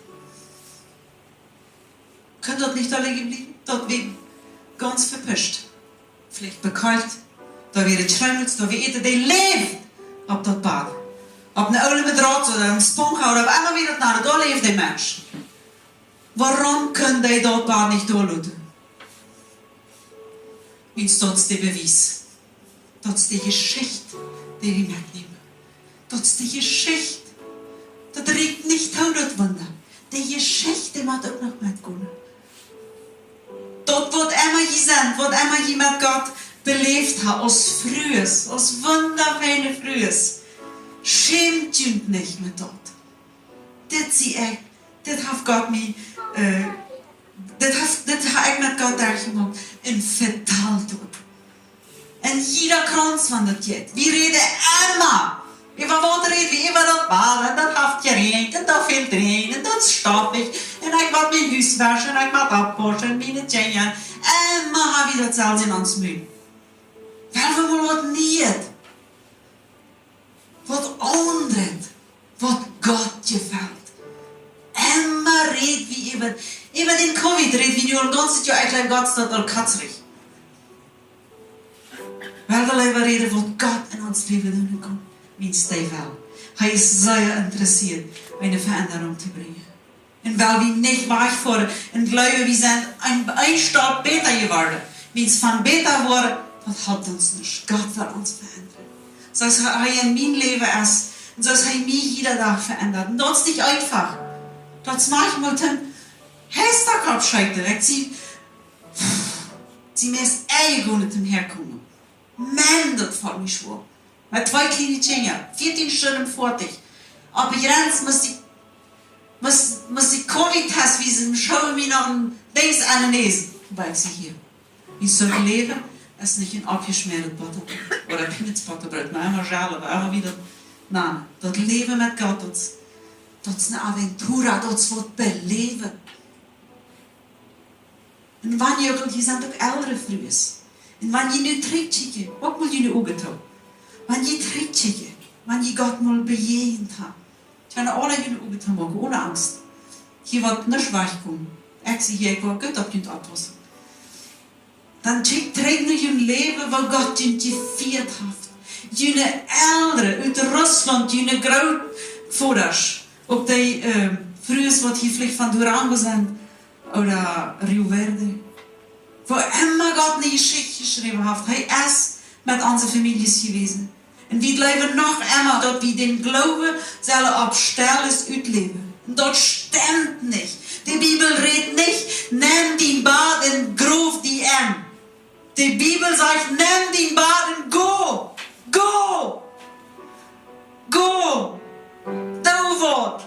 Kunn daut nich doa lijen bliewen? Daut wia gaunz vepuscht. Veleicht bekolt. Doa wia de Trummels, doa wia Äten, dee läft opp daut Bad. Opp eene oole Matrauz ooda eene Sponja ooda waut emma wie daut nanen, doa läft de Mensch. Wuarom kunn dee daut Bad nich doa loten? Wiels daut es de Bewies. Daut es de Jeschicht, dee wie metnämen. Daut es de Jeschicht. Daut rieekjt nich too, daut Wunda. De Jeschicht, dee mott uk noch metkomen. Daut, waut emma jie sent, waut emma jie met Gott beläft haben, aus Frues, aus wundafeine Frues, schämt junt nich met daut. Dit sie ekj, dit haft Gott mie, äh, dit haft, dit hab ekj met Gott derchjemoakt. Un vetalt daut. Un jieda Krauns von daut jeit. Wie räden emma. Äwa waut räd wie? Äwa daut Wada, daut haft jeräajent, un daut fält Räajen, un daut es stoppich, un ekj mott mien Hus wauschen, un ekj mott oppaussen, un miene Kjinja. Emma hab wie daut selfst en ons Mul. Well wie mol waut Nieet. Waut aundret, waut Gott jefelt. Emma räd wie äwa, äwa dän Covid räd wie nu aul gaunz daut Joa, ekj jleew, Gott es daut aul kotzich. Well wie leewa räden, waut Gott en ons Läwen doonen kaun, wiels dee well. Hee es sea interessieet, eene Veendrunk to brinjen. Un well wie nich wajchfoaren un jleewen, wie sent een, een Stopp bäta jeworden. Wiels von bäta woaren, daut halpt ons nich. Gott well ons veendren. Soo aus hee en mien Läwen es, un soo aus hee mie jieda Dach veendret. Un daut es nich eefach. Daut es maunchmol een Heestakopp schekjen. Ekj sie, sie mie ieejentlich goanich toom häakomen. Maun, daut felt mie schwoa. Met twee kjliene Kjinja, vieetieen Stunden foatich. Opp de Jrenz must ekj, must, must ekj Covid-Test wiesen, schoowen mie noch een Dinges aun de Näs. Woo ekj sie hia. Wie soo läwen, es nich een aufjeschmäadet Botta ooda Peanuts Bottabroot, mau emma Schale, oba emma wada. Nä, daut Läwen met Gott, daut, daut es eene Aventura, daut es waut beläwen. Un wan jie uk, jie sent uk elre Frues. Un wan jie nu trigjkjikjen, moakt mol june Uagen too. Wan jie trigjkjikjen, wan jie Gott mol bejäajent haben, dan aula june Uagen too moaken, one Angst. Hia woat nuscht wajchkomen. Ekj sie hia, ekj woa goot opp junt oppaussen. Dan kjikjt trigj no jun Läwen, woo Gott junt jefieet haft. June Elren ut Russlaunt, june Grootvodasch, uk dee, äh, Frues, waut hia veleicht von Durango sent, ooda Rio Verde. Wua emma Gott ne Jeschicht jeschräwen haft, hee es met onse Famieljes jewast. Un wie jleewen noch emma, daut wie dän Gloowen sellen opp Stellen utläwen. Un daut stemt nich. De Bibel rät nich: "Nemm dien Bad un grow die enn." De Bibel sajcht: "Nemm dien Bad un go. Go. Go. Doo waut.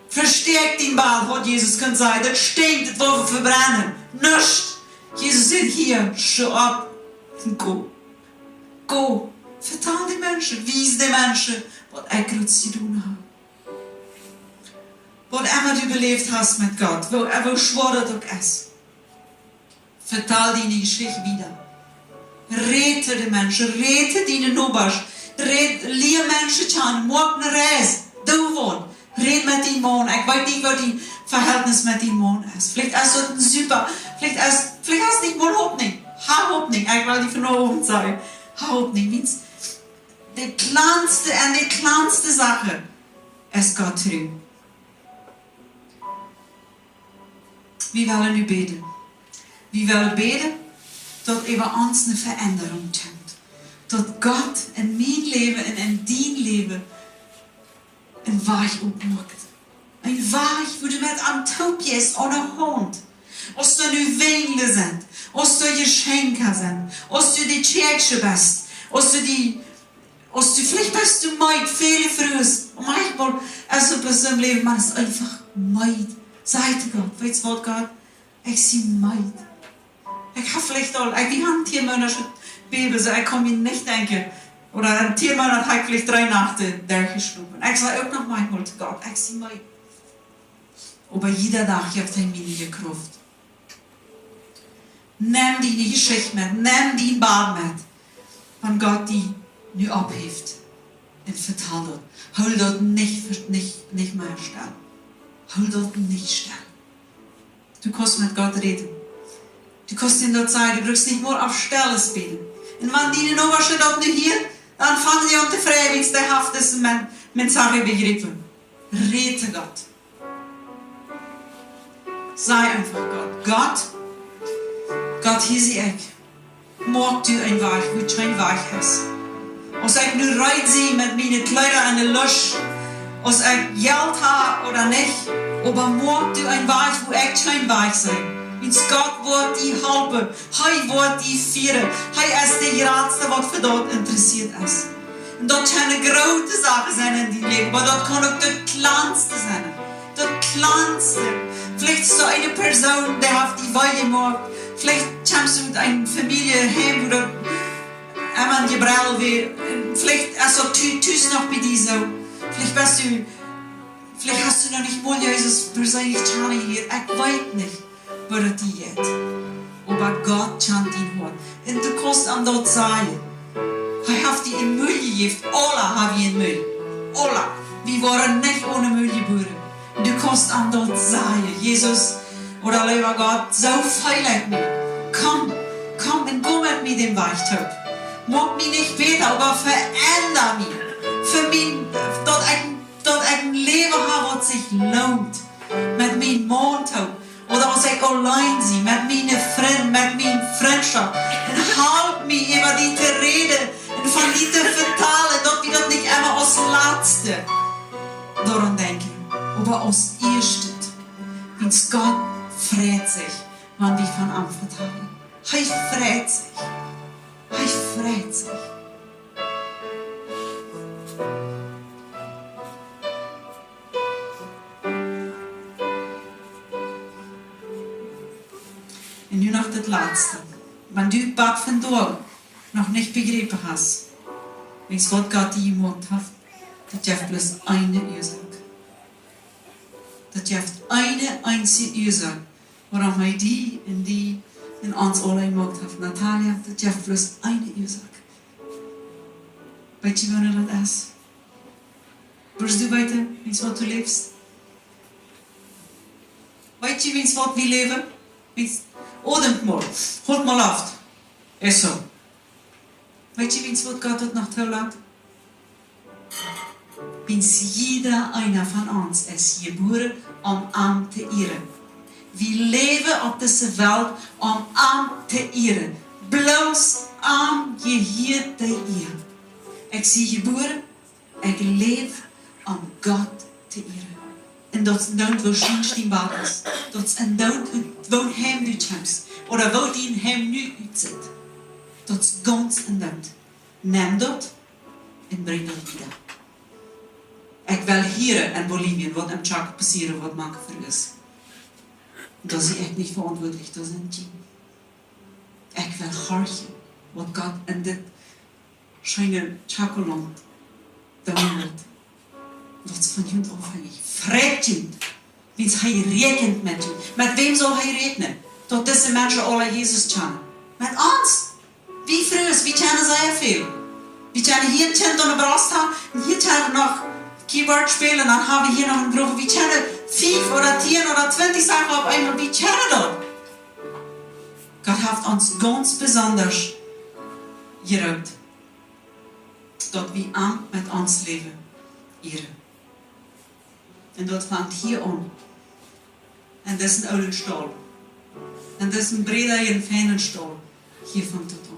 Vestäakj dien Bad", haud Jesus kunt sajen. "Daut stinkjt, daut woat vebrent. Nuscht." Jesus sajcht hia: "Sto opp un go. Go. Vetal de Menschen, wies de Menschen, waut ekj Grootet jedonen hab." Waut emma du beläft hast met Gott, woo, woo schwoa daut uk es. Vetal diene Jeschicht wieda. Räd to de Menschen, räd to diene Nobasch, räd, lia Menschen kjanen, moak ne Reis, doo waut. Räd met dien Maun. Ekj weet nich, woo dien Vehältnis met dien Maun es. Veleicht es daut een super, veleicht es, veleicht es nich mol Hopninj. Ha Hopninj. Ekj well die vondoag sajen: Ha Hopninj. Wiels de kjlanste un de kjlanste Sachen es Gott tru. Wie wellen nu bäden. Wie wellen bäden, daut äwa ons ne Veendrunk kjemt. Daut Gott en mien Läwen un en dien Läwen een Wajch opmoakt. Een Wajch, wua du met am toop jeist, aune Haunt. Aus du nu Wenjle sent, aus du Jeschenkja sent, aus du de Kjäakjsche best, aus du die Aus du veleicht best du meed, väle Frues, manchmol, aus du best em Läwen, maun es eefach meed. Saj to Gott: "Weetst waut, Gott? Ekj sie meed. Ekj hab veleicht aul, ekj, wie haben tieen Moonat Bäbe, soo ekj kaun mie nich denkjen. Ooda en tieen Moonat hab ekj veleicht dree Nachten derchjeschlopen." Ekj saj uk noch manchmol to Gott: "Ekj sie meed." Oba jieda Dach jeft hee mie niee Krauft. Nemm diene Jeschicht met, nemm dien Bad met. Wan Gott die nu oppheft un vetal daut, hool daut nich, nich, nich mea stell. Hool daut nich stell. Du kaust met Gott räden. Du kaust am daut sajen, du brukst nich mol opp Stellen bäden. Un wan diene Nobasch daut nu hieet, dan fangt see aun to freien, wiels dee haft dise Men-, Mensaje bejräpen. Räd to Gott. Saj eefach Gott: "Gott, Gott, hia sie ekj. Moak du een Wajch, wua kjeen Wajch es. Aus ekj nu reed sie met miene Kjleeda enne Lusch, aus ekj Jelt hab ooda nich, oba moak du een Wajch, wua ekj kjeen Wajch sie." Wiels Gott woat die halpen, hee woat die fieren, hee es de Jratste, waut fa daut interessieet es. Un daut kjennen groote Sachen sennen en dien Läwen, oba daut kaun uk daut kjlanste sennen. Daut kjlanste. Veleicht es doa eene Persoon, dee haft die wee jemoakt. Veleicht kjemst du ut eene Famielje häm, wua daut emma een Jebrell wia. Un veleicht es daut tus noch bie die soo. Veleicht best du, veleicht hast du noch nich mol Jesus perseenlich kjanen jelieet. Ekj weet nich, woo daut die jeit. Oba Gott kjant dien Hoat. Un du kaust am daut sajen. Hee haft die eene Mul jejäft. Aula hab wie eene Mul. Aula. Wie wieren nich one Mul jebuaren. Du kaust am daut sajen: "Jesus, ooda leewa Gott, soo feel ekj mie. Komm, komm un go met mie dän Wajch toop. Moak mie nich bäta, oba veendra mie. Fa mie, daut ekj, daut ekj een Läwen hab, waut sikj loont. Met mienen Maun toop. Ooda aus ekj auleen sie, met miene Frind, met miene Frintschoft. Un halp mie, äwa die to räden un von die to vetalen, daut wie daut nich emma aus latste doaraun denkjen, oba aus ieeschtet." Wiels Gott freit sikj, wan wie von am vetalen. Hee freit sikj. Hee freit sikj. Un nu noch daut latste. Wan du bat vondoag noch nich bejräpen hast, weetst waut Gott die jemoakt haft, daut jeft bloos eene Uasoak. Daut jeft eene eensje Uasoak, wuarom hee die un die un ons aula jemoakt haft. Natalia, daut jeft bloos eene Uasoak. Weetst du, waut daut es? Wurscht du weeten, weetst waut du läfst? Weet jie, wiens waut wie läwen? Wiens, odemt mol, holt mol Loft. Es soo. Weet jie, wiens waut Gott daut noch toolat? Wiens jieda eena von ons es jebuaren, om am to ieren. Wie läwen opp dise Welt, om am to ieren. Bloos am jehieet de Iea. Ekj sie jebuaren, ekj läw, om Gott to ieren. Un daut es endoont, woo scheen dien Bad es. Daut es endoont, ut woon Heim du kjemst, ooda woo dien Heim nu utsitt. Daut es gaunz endoont. Nem daut un brinj daut wieda. Ekj well hieren en Bolivien, waut em Chaco passieren, waut mank fa es. Doa sie ekj nich veauntwuatlich, doa sent dee. Ekj well horchen, waut Gott en dit scheene Chaco-Launt doonen woat. Daut es von junt aufhenjich. Freit junt, wiels hee räakjent met junt. Met wäm saul hee räakjnen? Daut dise Menschen aula Jesus kjanen. Met ons. Wie Frues, wie kjanen sea väl. Wie kjanen hia een Kjint aun de Brost han, un hia kjanen wie noch Keyboard spälen, dan ha wie hia noch een Grupp. Wie kjanen fief ooda tieen ooda twintich Sachen opp eemol. Wie kjanen daut. Gott haft ons gaunz besondasch jeroopt, daut wie am met ons Läwen ieren. Un daut fangt hia aun. En disen oolen Staul. En disen bräden, feinen Staul. Hia fangt daut